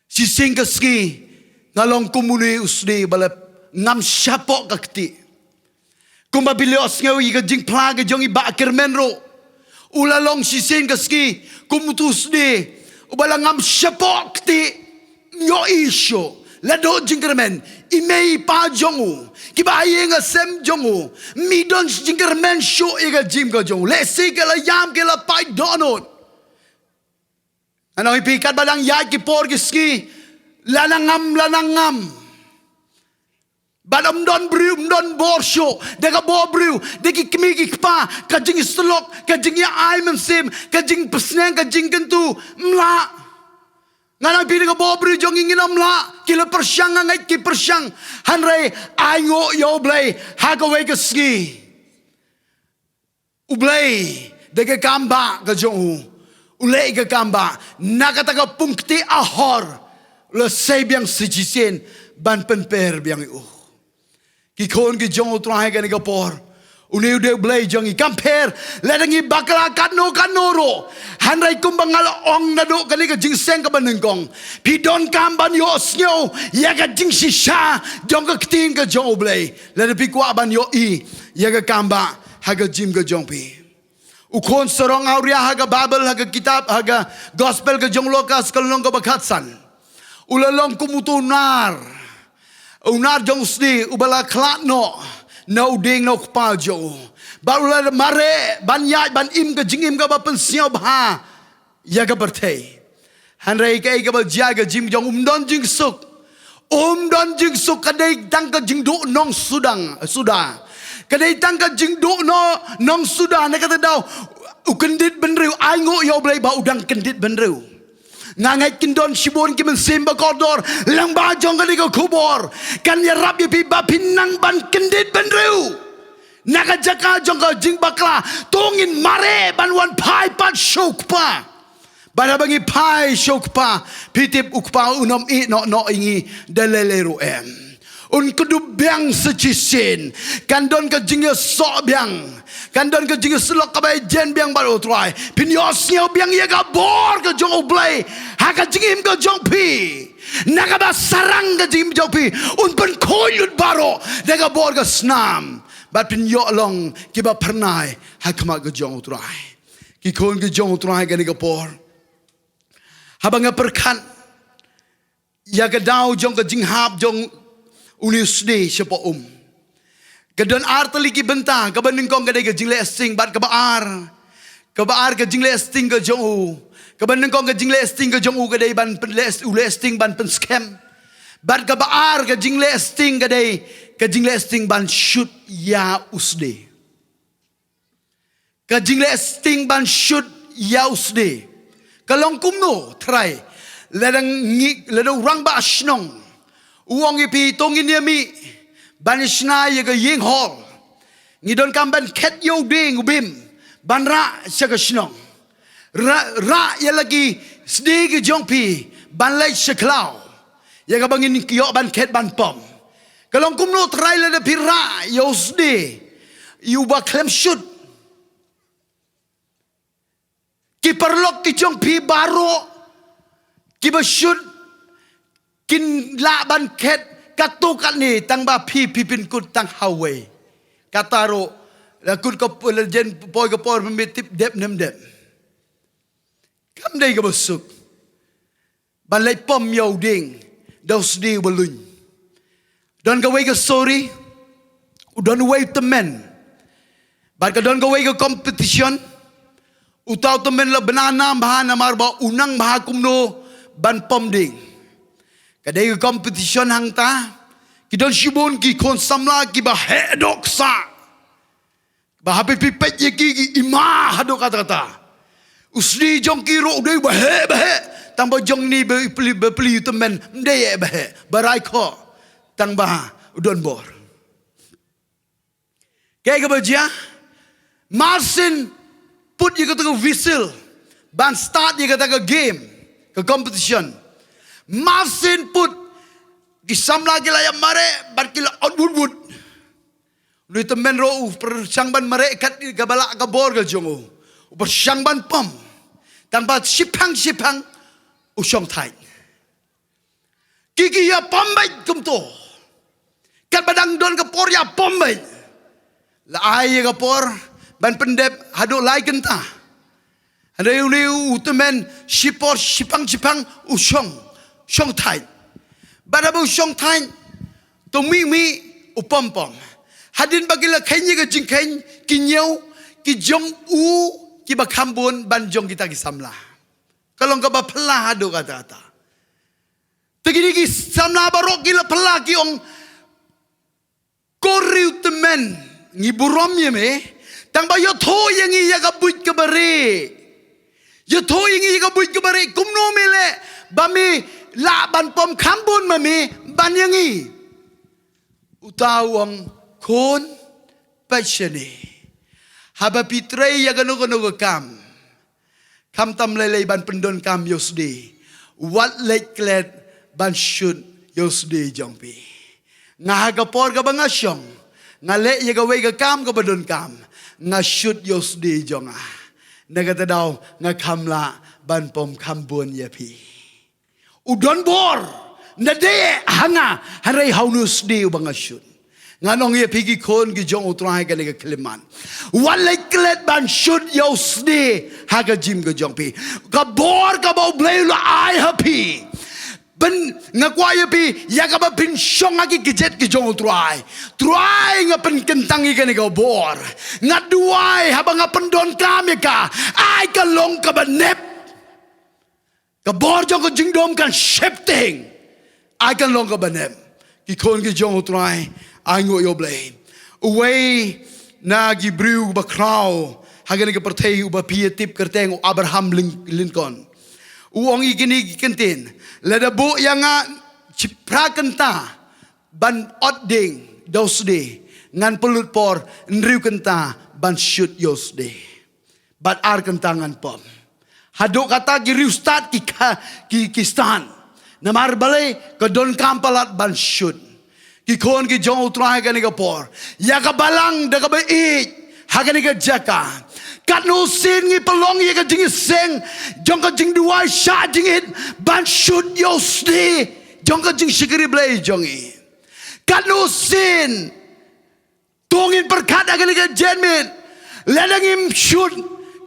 shisien ka sngi nga long kum une u sdie ba la ngam shapoh ka kti. Kumba phi la ïohsngew ïa ka jingphla ka jong i Bah Kyrmen ruh, u la long shisien ka sngi kum uto u sdie uba la ngam shapoh kti. Ym ïohi shuh la duh jingkyrmen, i mei i pa jong u, kiba ha ïing ha sem jong u, ym don jingkyrmen shuh ïa ka jingim ka jong u. Lehse ka la ïam, ka la pait dohnud. Ngan ong ïa phi, katba dang ïaid ki por ki sngi, la nang ngam, la nang ngam. Bad ym don briew, ym don bor shuh, da ka bor briew, da ki kmie ki kpa, ka jingïasyllok, ka jingïa-ai mynsiem, ka jingpynsneng, ka jingkyntu, ym lah. Ngan ong ïa phi, da ka bor briew jong ngi ngin ym lah, ki la pyrshang, nga ngeit ki pyrshang. Hynrei ainguh ïa U Blei ha kawei ka sngi. U Blei da ka kambah ka jong u, u leh ka kambah na kata ka pung kti ahor, u la sei biang sa shisien ban pynper biang ïa u. Ki khun ki jong U Trai ha kane ka por, une u dei U Blei jong ngi. Kam pher lada ngi bakla katno katno ruh. Hynrei kumba nga la ong naduh kane ka jingseng kaba nyngkong, phi donkam ban ïohsngew ïa ka jingshisha jong ka ktien ka jong U Blei lada phi kwah ban ïohi ïa ka kambah ha ka jingim ka jong phi. U khun sarong awria ha ka Baibl, ha ka kitab, ha ka Gospel ka jong u Lukas, ka lynnong kaba khatsan, u la long kum uto u nar, u nar jong u sdie uba la khlad noh na u dieng, na u kpa jong u. Bad u la mareh ban ïaid ban im ka jingim kaba pynsngewbha ïa ka pyrthei. Hynrei kaei kaba jia, ka jingim jong u ym don jingsuk. Ym don jingsuk, ka dei tang ka jingduh nongsuda, suda. Ka dei tang ka jingduh no, nongsuda. Na kata ka daw, u kyndit bynriew, ainguh ïa U Blei ba u dang kyndit bynriew. Nga ngeit kin don shibun ki mynsiem ba kordor lyngba jong kane ka khubor, kan ïarap ïa phi ba phin nang ban kyndit bynriew na ka jaka jong ka jingbakla. To ngin mareh ban wan phai pat sha u Kpa. Bad haba ngi phai sha u Kpa, phi tip, u Kpa un ym ïehnoh noh ïa ngi da lei lei ruh em. Un kdup biang sa shisien. Kan don ka jingïasoh biang, kan don ka jingïasyllok kaba ïajen biang bad U Trai. Phin ïohsngew biang ïa ka bor ka jong U Blei ha ka jingim ka jong phi. Na kaba sarang ka jingim jong phi, un pynkhuid lut baroh da ka bor ka snam. Bad phin ïoh long kiba phyrnai ha khmat ka jong U Trai. Ki khun ki jong U Trai, kane ka por, haba nga pyrkhat ïa ka daw jong ka jinghap jong une u sdie shapoh um, ka don ar tylli ki bynta. Kaba nyngkong ka dei ka jingleh sting, bad kaba ar, kaba ar ka jingleh sting ka jong u. Kaba nyngkong ka jingleh sting ka jong u ka dei ban pynleh, u leh sting ban pynskhem. Bad kaba ar ka jingleh sting ka dei Ka jingleh sting ban shut ïa u sdie. Ka jingleh sting ban shut ïa u sdie. Ka long kumno, Trai? Lada ngi, lada u rangbah shnong u ong ïa phi, to ngin ïa mih ban ïa shna ïa ka ïing hall. Ngi donkam ban khet ïa u dieng u bim ban rah sha ka shnong. Rah, rah ïa la ki sdie ki jong phi ban leit sha khlaw, ïa kaba ngin ïoh ban khet ban pom. Ka long kumno, Trai, lada phi rah ïa u sdie ïa uba khlem shut? Ki paralok ki jong phi baroh kiba shut kin lah ban khet katto katne, tangba phi, phi pynkut tang ha uwei. Kata ruh la kut ka, la jan poi ka por, phi tip dep ne ym dep. Kam dei kaba suk ban leit pom ïa u dieng da u sdie uba luin. Don kawei ka story, u don uwei u tymmen, bad ka don kawei ka competition. Uta u tymmen la bna nam bha namar ba u nang bha kumno ban pom dieng. Ka dei ka competition hangta. Ki don shibun ki khun samla kiba heh dohksah, ba haba phi peit ïa ki, ki ima haduh katta katta. U sdie jong ki ruh u dei ba heh ba heh, tangba jong une ba plie, ba plie u tymmen ym dei ba heh, ba rai khoh, tangba u don bor. Kaei kaba jia? Marsien put ïa kata ka whistle ban start ïa kata ka game, ka competition. Marsien put, ki samla ki la ïa mareh bad ki la ot wut wut. Une u tymmen ruh u pyrshang ban mareh kat kaba lah ka bor ka jong u. U pyrshang ban pom, tangba shiphang shiphang u shong thait. Ki, ki ïa pom beit kumto. Katba dang don ka por ïa pom beit. La ai ïa ka por ban pyndep haduh lai kynta. Hynrei une u tymmen shipor shiphang shiphang u shong, shong thait. Bad haba u shong thait, to mih mih u pom pom. Hadien ba ki la kheiñ ïa ka jingkheiñ, ki ñiew ki jong u kiba kham bun ban jong kita ki samla. Ka long kaba phylla haduh katta katta. Te kine ki samla baroh ki la phylla, ki ong, ko riewtymmen, ngi burom ïa me, tangba ïathuh ïa ngi ïa ka buit kaba rieh. Ïathuh ïa ngi ïa ka buit kaba rieh, kumno me leh ba me lah ban pom kham bun ma me ban ïa ngi. Uta u ong, khun, peit shane. Haba phi trei ïa kano kano ka kam, khamtam lei lei ban pyndonkam ïa u sdie, wat leit klet ban shut ïa u sdie jong phi. Nga ha ka por kaba nga shong, nga leh ïa kawei ka kam kaba donkam, nga shut ïa u sdie jong nga. Na kata daw nga kham lah ban pom kham bun ïa phi. U don bor na dei ha nga, hynrei ha une u sdie uba nga shut. Ngan ong ïa phi ki khun ki jong u Trai kane ka khyllipmat, wat leit klet ban shut ïa u sdie ha ka jingim ka jong phi. Ka bor kaba U Blei u la ai ha phi, ban nga kwah ïa phi, ïa kaba phin shong ha ki kjat ki jong u Trai. Trai, nga pynkyntang ïa kane ka bor. Nga duwai haba nga pyndonkam ïa ka, ai ka long kaba nep. Ka bor jong ka jingdum kan sheptieng. Ai kan long kaba nep. Ki khun ki jong u Trai, ai nguh ïa U Blei. Uwei na ki briew bakhraw ha kane ka pyrthei uba phi ïa tip kyrteng, u Abraham Lin-, Lincoln. U ong ïa kine ki kyntien, lada buh ïa nga shi phra kynta ban ot dieng da u sdie, ngan pynlut por hynriew kynta ban shut ïa u sdie. Bad ar kynta ngan pom. Haduh kata ki riewstad ki kha-, ki, ki stad. Namar balei? Ka donkam palat ban shut. Ki khun ki jong u Trai ha kane ka por, ïa ka balang da kaba ïeit ha kane ka jaka. Katno sien ngi pynlong ïa ka jingïaseng jong ka jingduwai shah jingit ban shut ïa u sdie jong ka jingshakri Blei jong ngi. Katno sien to ngin pyrkhat ha kane ka janmiet, lada ngim shut,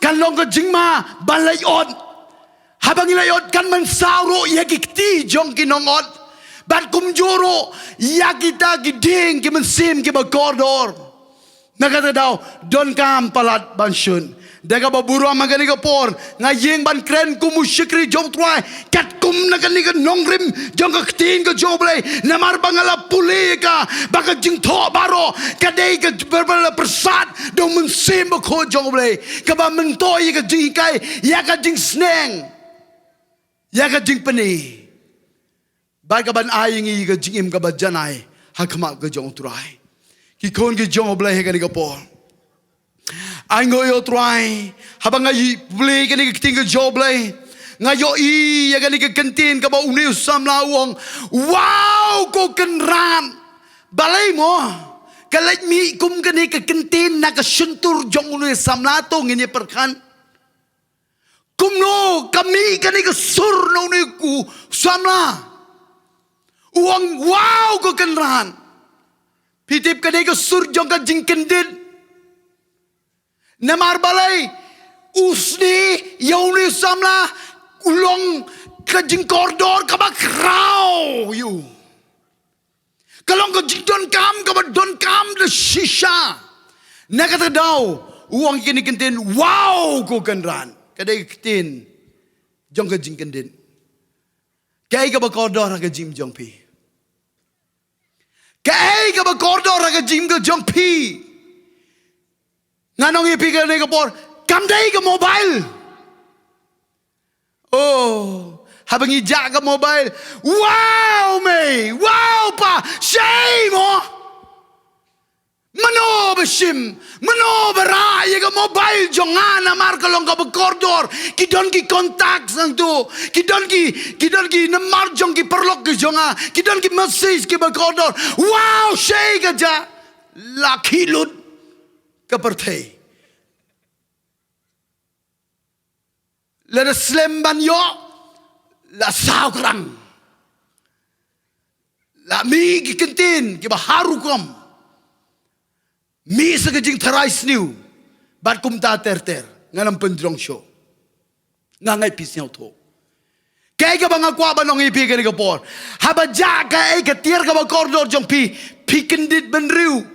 kan long ka jingma ban leit ot. Haba ngi leit ot kan mynsaw ruh ïa ki kti jong ki nongot, bad kumjuh ruh ïa kita ki dieng ki mynsiem kiba kordor. Na kata daw donkam palat ban shut. Da kaba burom ha kane ka por nga ïeng ban kren kum u shakri jong U Trai, katkum na kane ka nongrim jong ka ktien ka jong U Blei, namar ba nga la pule ïa ka ba ka jingthoh baroh ka dei ka ber ba la pyrsad da U Mynsiem Bakhuid jong U Blei, kaba myntoi ïa ka jinghikai, ïa ka jingsneng, ïa ka jingpyni. Bad ka ban ai ïa ngi ka jingim kaba janai ha khmat ka jong U Trai. Ki khun ki jong U Blei ha kane ka por, ai nguh ïa U Trai, haba nga ïohi pule kane ka ktien ka jong U Blei, nga ïohi ïa kane ka kyntien kaba une u samla u ong, "Wow, ko Kynrad." Balei mo ka leit mih kum kane ka kyntien na ka shyntur jong une u samla, to ngin ïa pyrkhat. Kumno ka mih kane ka sur na une u samla? U ong, "Wow, ko Kynrad." Phi tip, kane ka sur jong ka jingkyndit. Namar balei? U sdie ïa une u samla u long ka jingkordor kaba khraw ïa u. Ka long ka jingdonkam kaba donkam da shisha. Na kata ka daw u ong kine ki ktien, "Wow, ko Kynrad." Ka dei ka ktien jong ka jingkyndit. Kaei kaba kordor ha ka jingim jong phi? Kaei kaba kordor ha ka jingim ka jong phi? Ngan ong ïa phi kane ka por, kam dei ka mobile. Oh, haba ngi jah ka mobile, "Wow, mei, wow, pa, shei mo." Mano ba shim, mano ba rah ïa ka mobile jong nga, namar ka long kaba kordor. Ki don ki contacts hangto, ki don ki, ki don ki namar jong ki paralok ki jong nga, ki don ki message kiba kordor. Wow, shei ka jah. La khih lut ka pyrthei. Lada slem ban ïoh, la saw krang. La mih ki kyntien kiba harum. Mih sa ka jingtharai sniew. Bad kumta ter ter. Ngan ym pynjrong shuh. Nga ngeit phi sngewthuh. Kaei kaba nga kwah ban ong ïa phi kane ka por, haba jah kaei ka tiar kaba kordor jong phi, phi kyndit bynriew.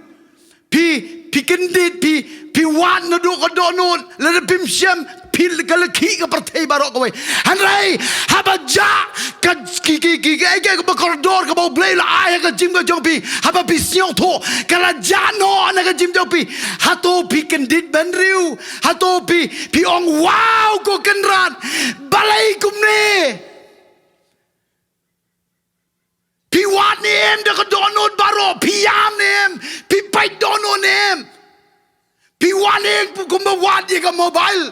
Phi, phi kyndit, phi, phi wad naduh ka dohnud, lada phim shem, phi ka la khih ka pyrthei baroh kawei. Hynrei haba jah ka, ki, ki, ki, kaei kaei kaba kordor kaba U Blei u la ai ha ka jingim ka jong phi, haba phi sngewthuh ka la jah noh na ka jingim jong phi, hato phi kyndit bynriew? Hato phi, phi ong, "Wow, ko Kynrad, balei kumne?" Phi wad ne em da ka dohnud baroh? Phi ïam ne em? Phi peit dohnud ne em? Phi wad ne em kumba wad ïa ka mobile?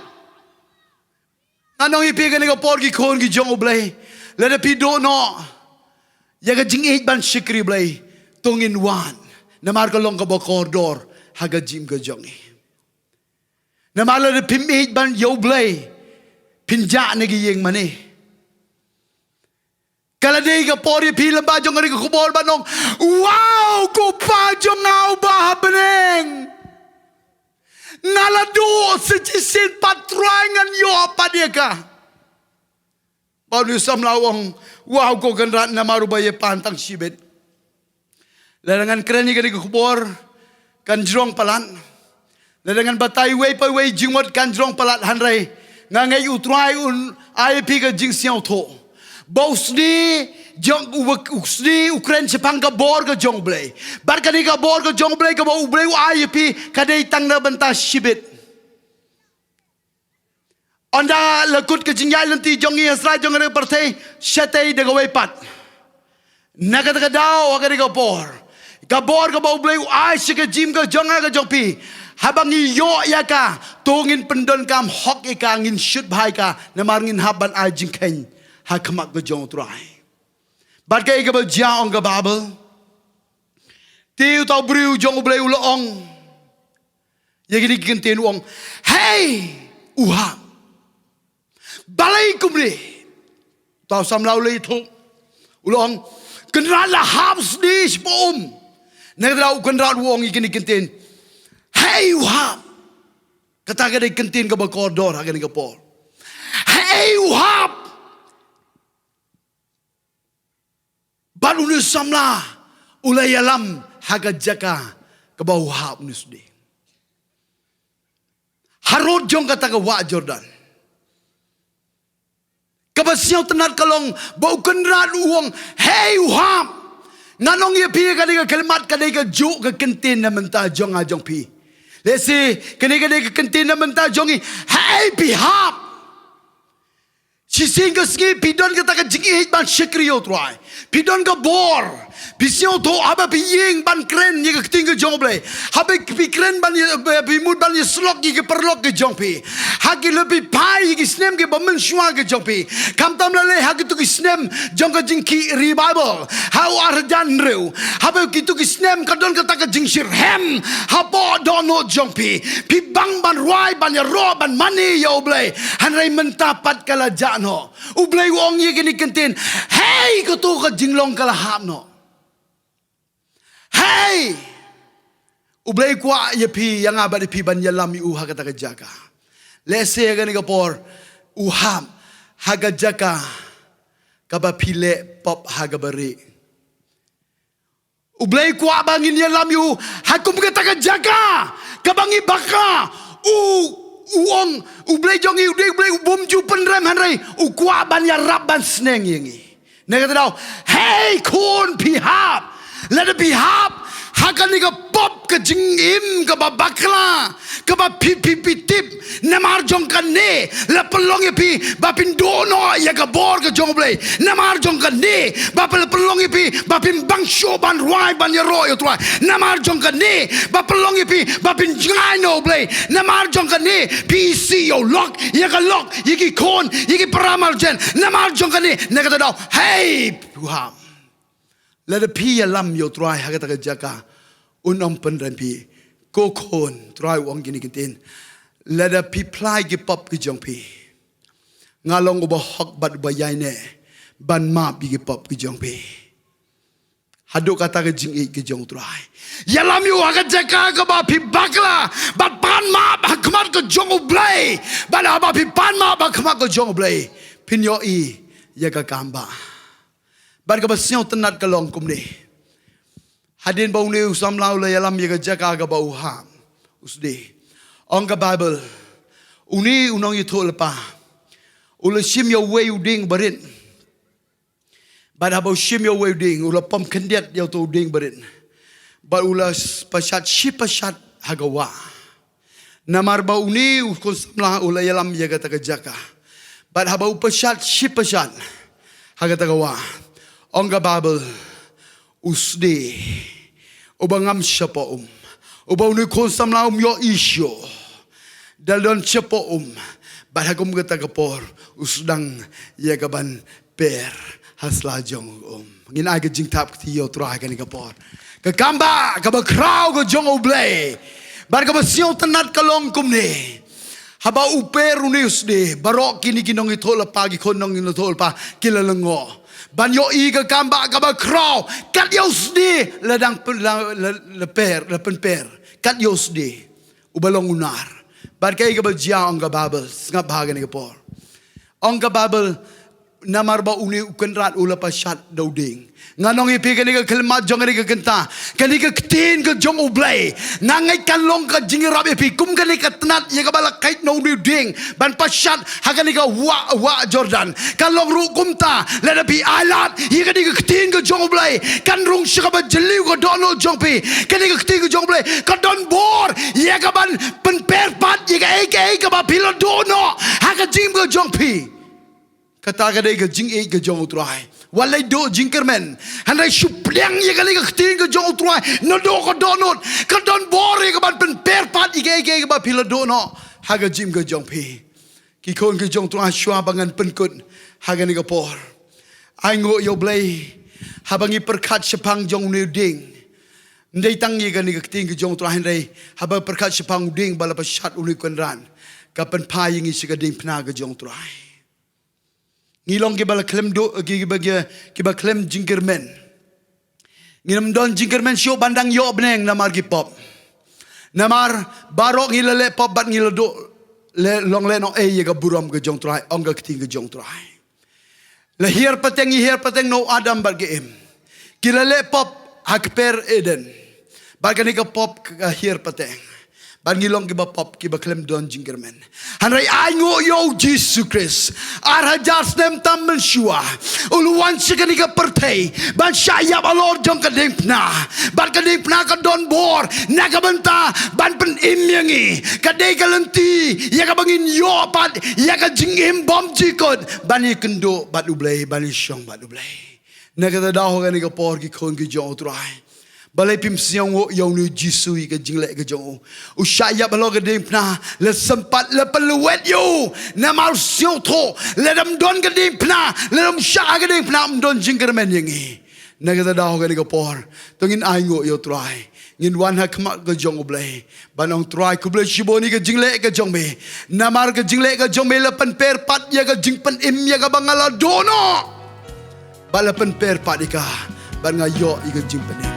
Ngan ong ïa phi kane ka por, ki khun ki jong U Blei, lada phi duh noh ïa ka jingïeit ban shakri Blei, to ngin wad. Namar ka long kaba kordor ha ka jingim ka jong ngi. Namar lada phim ïeit ban ïa U Blei, phin jah na ki ïing mane. Ka la dei ka por ïa phi lyngba jong kane ka khubor ban ong, "Wow, ko Pa jong nga uba ha bneng, nga la duh sa shisien pat, Trai, ngan ïoh pat ïa ka." Bad une u samla u ong, "Wow, ko Kynrad, namar uba ïa pan tang shibit." Lada ngan kren ïa kane ka khubor, kan jrong palat. Lada ngan batai iwei pa iwei jingmut, kan jrong palat, hynrei nga ngeit U Trai un ai ïa phi ka jingsngewthuh ba u sdie jong u, u sdie u kren shaphang ka bor ka jong U Blei. Bad kane ka bor ka jong U Blei kaba U Blei u ai ïa phi, ka dei tang na bynta shibit. Ynda la kut ka jingïaid lynti jong ngi ha sla jong kane ka pyrthei, shatei da kawei pat. Na kata ka daw, ha kane ka por, ka bor kaba U Blei u ai sha ka jingim ka jong nga ka jong phi, haba ngi ïoh ïa ka, to ngin pyndonkam hok ïa ka, ngin shut bha ïa ka, namar ngin hap ban ai jingkheiñ ha khmat ka jong U Trai. Bad kaei kaba jia, ong ka Baibl, te uta u briew jong U Blei u la ong ïa kine ki kyntien, u ong, "Hei, u hap." Balei kumne? Uta u samla u la ïathuh, u la ong, "Kynrad, la hap sdie shapoh um." Na kata u Kynrad u ong ïa kine ki kyntien, "Hei, u hap." Kata ka dei ka kyntien kaba kordor ha kane ka por. "Hei, u hap." Bad une u samla u la ïalam ha ka jaka kaba u hap une u sdie. harud jong kata ka wah Jordan. Kaba sngewtynnat ka long ba u Kynrad u ong, "Hei, u hap." Ngan ong ïa phi kane ka khyllipmat ka dei ka juh ka kyntien na bynta jong nga jong phi. Lehse kane ka dei ka kyntien na bynta jong ngi, "Hei, phi hap." Shisien ka sngi phi don kata ka jingïeit ban shakri ïa u Trai. Phi don ka bor. Phi sngewthuh haba phi ïeng ban kren ïa ka ktien ka jong u Blei. Haba phi kren ban ïa, phi mut ban ïa syllok ïa ki paralok ki jong phi. Ha ki la phi phai ïa ki snem kiba mynshuwa ki jong phi. Khamtam lei lei ha kito ki snem jong ka jingkhih revival ha u arhajar hynriew. Haba kito ki snem ka don kata ka jingshitrhem hapoh dohnud jong phi. Phi bang ban rwai, ban ïaroh, ban mane ïa u Blei. Hynrei mynta pat ka la jah noh. U Blei u ong ïa kine ki kyntien, "Hei, kato ka jinglong ka la hap noh." Hei! U Blei u kwah ïa phi, ïa nga bad ïa phi ban ïalam ïa u ha kata ka jaka. Lehse ha kane ka por u hap ha ka jaka kaba phi leh pop ha kaba rieh. U Blei u kwah ba ngin ïalam ïa u ha kum kata ka jaka kaba ngi bakla. U, u ong, u Blei jong ngi u dei u Blei u bym ju pynrem, hynrei u kwah ban ïarap ban sneng ïa ngi. Na kata ka daw, hei khun, phi hap. Lada phi hap ha kane ka pop ka jingim kaba bakla, kaba phi, phi, phi tip, namar jong kane la pynlong ïa phi ba phin duh noh ïa ka bor ka jong u Blei. Namar jong kane ba phi, la pynlong ïa phi ba phin bang shuh ban rwai, ban ïaroh ïa u Trai. Namar jong kane ba pynlong ïa phi ba phin jngai noh u Blei. Namar jong kane phi isih ïa u lok, ïa ka lok, ïa ki khun, ïa ki para marjan. Namar jong kane, na kata ka daw, hei, phi hap. Lada phi ïalam ïa u Trai ha kata ka jaka, un ym pynrem phi. Ko khun, Trai u ong kine ki ktien, lada phi phla ïa ki pop ki jong phi, nga long uba hok bad uba ïaineh ban map ïa ki pop ki jong phi. Haduh kata ka jingïeit ka jong u Trai. Ïalam ïa u ha ka jaka kaba phi bakla, bad pan map ha khmat ka jong u Blei. Bad haba phi pan map ha khmat ka jong u Blei, phin ïohi ïa ka kam ba Bad kaba sngewtynnat ka long kumne. Hadien ba une u samla u la ïalam ïa ka jaka kaba u hap, u sdie. Ong ka Baibl, une u nongïathuhlypa u la shim ïa uwei u dieng barit. Bad haba u shim ïa uwei u dieng, u la pom khyndiat ïa uto u dieng barit. Bad u la s-, pyrshad shi pyrshad ha ka wah. Namar ba une u khun samla u la ïalam ïa kata ka jaka. Bad haba u pyrshad shi pyrshad ha kata ka wah, ong ka Baibl, u sdie, uba ngam shapoh um, uba une u khun samla um ïohi shuh, da la don shapoh um. Bad ha kum kata ka por u sdang ïa ka ban per ha sla jong u um. Ngin ai ka jingthap kti ïa u Trai ha kane ka por. Ka kam ba kaba khraw ka jong u Blei. Bad kaba sngewtynnat ka long kumne. Haba u per une u sdie, baroh kine ki nongïathuhlypa, ki khun nongïathuhlypa ki la lyngngoh ban ïohi ka kam ba kaba khraw. Kat ïa u sdie la dang pyn-, la, la, la per, la pynper. Kat ïa u sdie uba long u nar. Bad kaei kaba jia, ong ka Baibl, sngap bha kane ka por. Ong ka Baibl, namar ba une u kynrad u la pyrshad da u dieng. Ngan ong ïa phi kane ka khyllipmat jong kane ka kynta, kane ka ktien ka jong u Blei, nga ngeit kan long ka jingïarap ïa phi. Kum kane ka tnat ïa kaba la kait na une u dieng ban pyrshad ha kane ka wah, wah Jordan, kan long ruh kumta. Lada phi ailad ïa kane ka ktien ka jong u Blei, kan rung sha kaba jylliew ka dohnud jong phi. Kane ka ktien ka jong u Blei ka don bor ïa ka ban pynper pat ïa kaei kaei kaba phi la duh noh ha ka jingim ka jong phi. Kata ka dei ka jingïeit ka jong u Trai. Wat leit duh jingkyrmen, hynrei shu pdiang ïa kane ka ktien ka jong u Trai naduh ka dohnud. Ka don bor ïa ka ban pynper pat ïa kaei kaei kaba phi la duh noh ha ka jingim ka jong phi. Ki khun ki jong u Trai, shuwa ba ngan pynkut ha kane ka por, ai nguh ïa u Blei haba ngi pyrkhat shaphang jong une u dieng. Ym dei tang ïa kane ka ktien ka jong u Trai, hynrei haba pyrkhat shaphang u dieng ba la pyrshad une u kynrad, ka pynphai ïa ngi sha ka diengphna ka jong u Trai. Ngi long kiba la khlem duh, kiba, kiba, kiba khlem jingkyrmen. Ngim don jingkyrmen shuh ban dang ïoh bneng namar ki pop. Namar baroh ngi la leh pop bad ngi la duh, leh, long lehnohei ïa ka burom ka jong u Trai, ong ka ktien ka jong u Trai. La hiar pateng, ngi hiar pateng na u Adam bad ka Im. Ki la leh pop ha kper Eden. Bad kane ka pop ka hiar pateng. Ban ngi long kiba pop, kiba khlem don jingkyrmen. Hynrei ai nguh ïa u Jisu Khrist. Ar hajar snem tam mynshuwa u la wan sha kane ka pyrthei ban shah ïap halor jong ka diengphna. Bad ka diengphna ka don bor na ka bynta ban pynim ïa ngi. Ka dei ka lynti ïa kaba ngin ïoh pat ïa ka jingim bymjukut ban ïakynduh bad U Blei, ban ïashong bad U Blei. Na kata ka daw ha kane ka por, ki khun ki jong U Trai, balei phim sngewnguh ïa une u Jisu ïa ka jingleh ka jong u? U shah ïap halor ka diengphna, la sympat, la pynlwet ïa u. Namar u sngewthuh, lada ym don ka diengphna, lada ym shah ha ka diengphna, ym don jingkyrmen ïa ngi. Na kata ka daw ha kane ka por, to ngin ai nguh ïa U Trai. Ngin wan ha khmat ka jong U Blei ban ong, Trai, khublei shibun ïa ka jingleh ka jong me. Namar ka jingleh ka jong me la pynper pat ïa ka jingpynim ïa kaba nga la duh noh. Bad la pynper pat ïa ka, bad nga ïoh ïa ka jingpynim.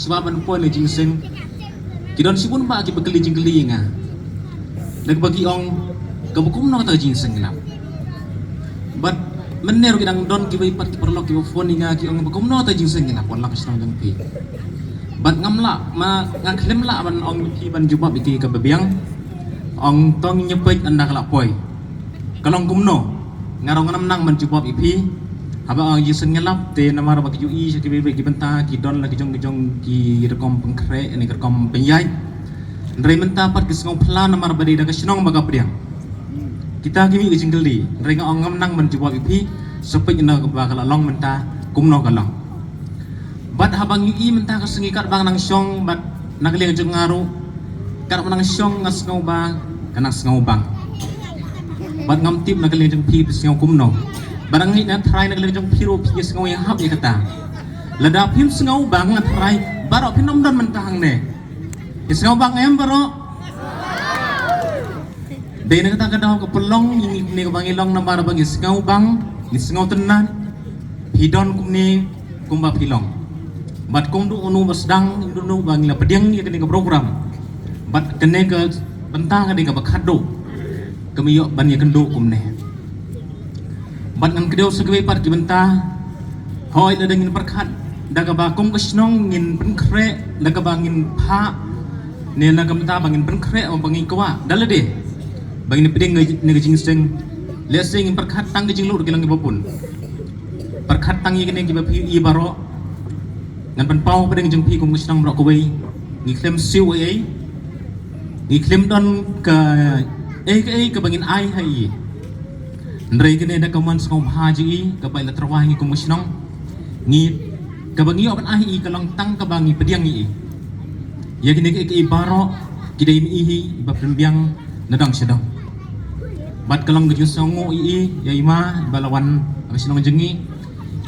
Shuwa ban poi na jingïaseng, ki don shibun bah kiba kylli jingkylli ïa nga. Da kaba ki ong, kaba kumno kata ka jingïaseng ïalap. Bad mynne ruh ki dang don kiwei pat ki paralok kiba phone ïa nga, ki ong, kaba kumno kata ka jingïaseng ïalap wanla ka shnong jong phi. Bad ngam lah, ma nga khlem lah ban ong ïa phi ban jubab ïa ki kaba biang. Ong, to ngin ïa peit ynda ka lah poi. Ka long kumno? Nga ruh ngam nang ban jubab ïa phi. Haba ong jingïaseng ïalap te namar ba ki ju ïohi sha kiwei kiwei ki bynta ki don la ki jong ki jong ki rukom pynkhreh ne ki rukom pynïaid. Hynrei mynta pat ki sngewphylla namar ba dei da ka shnong ba ka pdiang. Kita ki mih ka jingkylli. Hynrei nga ong ngam nang ban jubab ïa phi. Sa peit ynda ba ka la long mynta kumno ka long. Bad haba ngi ïohi mynta ka sngi katba nga nang shong bad na ka liang jong nga ruh, katba nang shong nga sngew ba ka nang sngewbang. Bad ngam tip na ka liang jong phi phi sngew kumno. Bad nga ngeit na Trai na ka liang jong phi ruh phi sngew ïahap ïa kata. Lada phim sngewbang na Trai baroh phin ym don mynta hangne. Phi sngewbang em baroh? Dei na kata ka daw ka pynlong ïa ngi kumne kaba ngi long namar ba ngi sngewbang, ngi sngewtynnat, phi don kumne kumba phi long. Bad kum u dei uno ba sdang, u dei uno ba ngi la pdiang ïa kane ka program. Bad kane ka bynta ka dei kaba khadduh, ka me ïoh ban ïakynduh kumne. Bad ngan kdew sa kiwei pat ki bynta. Hooid, lada ngin pyrkhat da kaba kum ka shnong ngin pynkhreh, da kaba ngin phah, ne na ka bynta ba ngin pynkhreh, ba ngin kwah da lade ba ngin pdiang ne ka jingïaseng. Lehse ngin pyrkhat tang ka jinglut ki long kiba bun. Pyrkhat tang ïa kine kiba phi ïohi baroh. Ngan pynpaw pdeng jong phi kum ka shnong baroh kawei. Ngi khlem siew ei ei. Ngi khlem don ka ei ka ei kaba ngin ai ha i. Hynrei kane da ka mon sngewbha jong i kaba i la tyrwa ïa ngi kum ka shnong. Ngi, kaba ngi ïoh ban ai ha i ka long tang kaba ngi pdiang ïa i. Ïa kine kiei kiei baroh ki dei ma i hi iba pynbiang na dong sha dong. Bad ka long ka jingsngewnguh ïa i, ïa i ma iba la wan ha ka shnong jong ngi,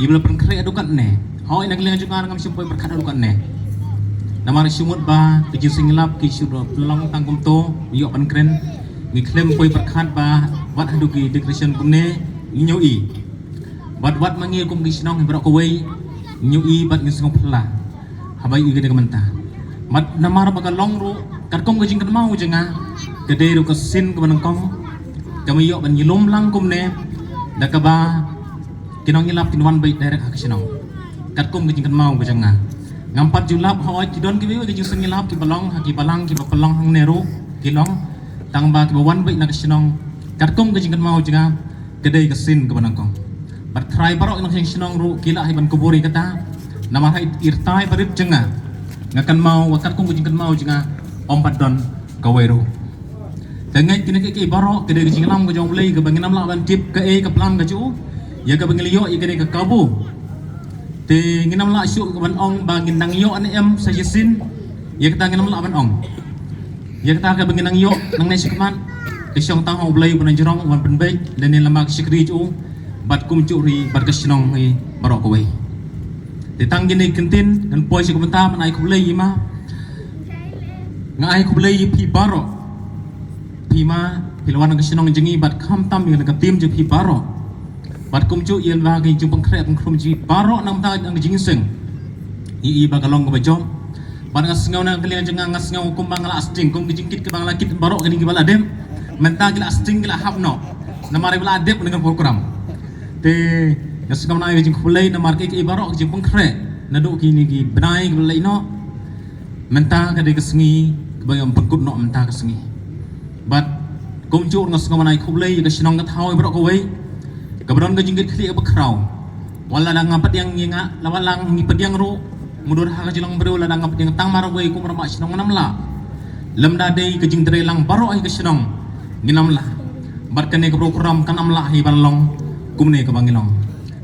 iba la pynkhreh haduh katne. Hooid, na ka liang jong nga ngam shym poi pyrkhat haduh katne. Namar shu mut ba ka jingïaseng ïalap ki shu pynlong tang kumto, ïoh ban kren. Ngi khlem poi pyrkhat ba wat haduh ki decoration kumne, ngi ñiew i. Bad wat ma ngi kum ki shnong baroh kawei, ngi ñiew i bad ngi sngewphylla haba ïohi kane ka bynta. Bad namar ba ka long ruh katkum ka jingkynmaw jong nga, ka dei ruh ka sien kaba nyngkong ka me ïoh ban ïalum lang kumne da kaba ki nongïalap kin wan beit direct ha ka shnong. Katkum ka jingkynmaw ka jong nga, ngam pat ju lap, hooid ki don kiwei kiwei ki jingïaseng ïalap kiba long ha ki balang kiba pynlong hangne ruh ki long, tang ba kiba wan beit na ka shnong katkum ka jingkynmaw jong nga, ka dei ka sien kaba nyngkong. Bad trai baroh ki nongshong shnong ruh ki lah hi ban kubur ïa kata. Namar ha i rta i barit jong nga, nga kynmaw ba katkum ka jingkynmaw jong nga ym pat don kawei ruh. Te nga ngeit kine kiei kiei baroh ka dei ka jingïalam ka jong U Blei kaba ngin ym lah ban tip kaei ka plan ka jong u ïa kaba ngin ïoh ïa kane ka kabu. Te ngin ym lah shuh ban ong ba ngin nang ïoh ne em sa shisien. Ïa kata ngin ym lah ban ong. Ïa kata kaba ngin nang ïoh nangne shakhmat, ka shong tang ha U Blei uba nang jrong, uban pynbeit lane lama ka shakri jong u bad kumjuh ruh bad ka shnong hi baroh kawei. Te tang kine ki kyntien ngan poi sha ka bynta ban ai khublei ïa i ma. Nga ai khublei ïa phi baroh, phi ma, Phi la wan na ka shnong jong ngi bad khamtam ïa ka team jong phi baroh. Bad kumjuh ïa la ka jingpynkhreh pynkhrum jong phi baroh na ka bynta ka jingïaseng. Ngi i ba ka long kaba jop. Bad nga sngew na ka liang jong nga, nga sngew kumba nga la sting, kum ki jingkit kiba nga la kit baroh kine kiba la dep. Mynta ki la sting, ki la hap noh. Namar ba la dep na ka program. Te nga sngew na ka jingkhublei namar kiei kiei baroh ka jingpynkhreh naduh kine ki bnai kiba la ïeh noh. Mynta ka dei ka sngi kaba ïoh pynkut noh mynta ka sngi. Bad kumjuh nga sngew ban ai khublei ïa ka shnong ka thaw baroh kawei kaba don ka jingkit khlieh kaba khraw. Wat la dang nga pdiang ïa nga, la wat la ngi pdiang ruh, mudui ha ka jinglong briew la dang nga pdiang tang marwei kum rangbah shnong ngam lah. Lymda dei ka jingtrei lang baroh hi ka shnong ngin ym lah. Bad kane ka program kan ym lah hi ban long kumne kaba ngi long.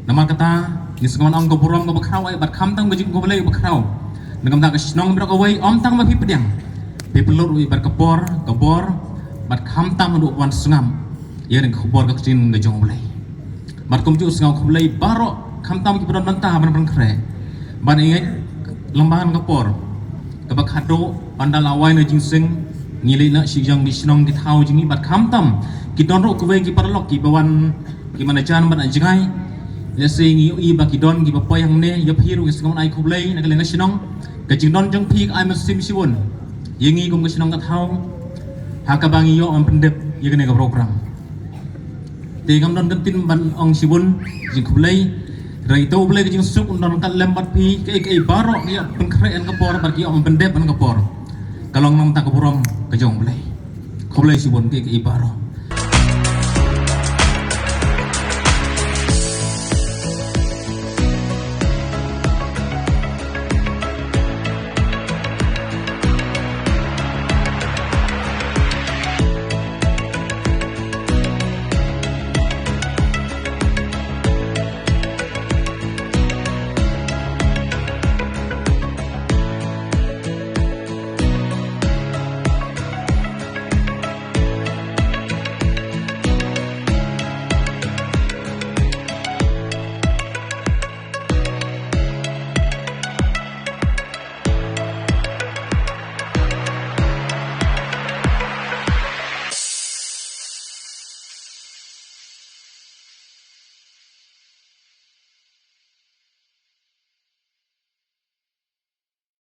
Namar kata ngi sngew ban ong ka burom kaba khraw ai bad khamtam ka jingkhublei kaba khraw. Na ka bynta ka shnong baroh kawei, ym tang ba phi pdiang, phi pynlut ruh bad ka por, ka bor, bad khamtam haduh ban sngap ïa ka khubor ka ktien ka jong U Blei. Bad kumjuh sngew khublei baroh khamtam kiba don bynta ban pynkhreh. Bad ïa ngeit lyngba ka por kaba khadduh ynda la wai na jingïaseng, ngi leit na shi jong ki shnong ki thaw jong ngi bad khamtam ki don ruh kiwei ki paralok kiba wan, ki manajan bad jngai. Lehse ngi ïohi ba ki don kiba poi hangne, ïa phi ruh ngi sngew ban ai khublei na ka liang ka shnong. Ka jingdon jong phi ka ai mynsiem shibun ïa ngi kum ka shnong ka thaw ha kaba ngi ïoh ban pyndep ïa kane ka program. Te ngam don ka ktien ban ong shibun, jingkhublei. Hynrei to U Blei ka jingsuk un don ryngkat lem bad phi, kiei kiei baroh ki ïoh pynkhreh ha ka por bad ki ïoh ban pyndep ha ka por. Ka long na ka bynta ka burom ka jong U Blei. Khublei shibun kiei kiei baroh.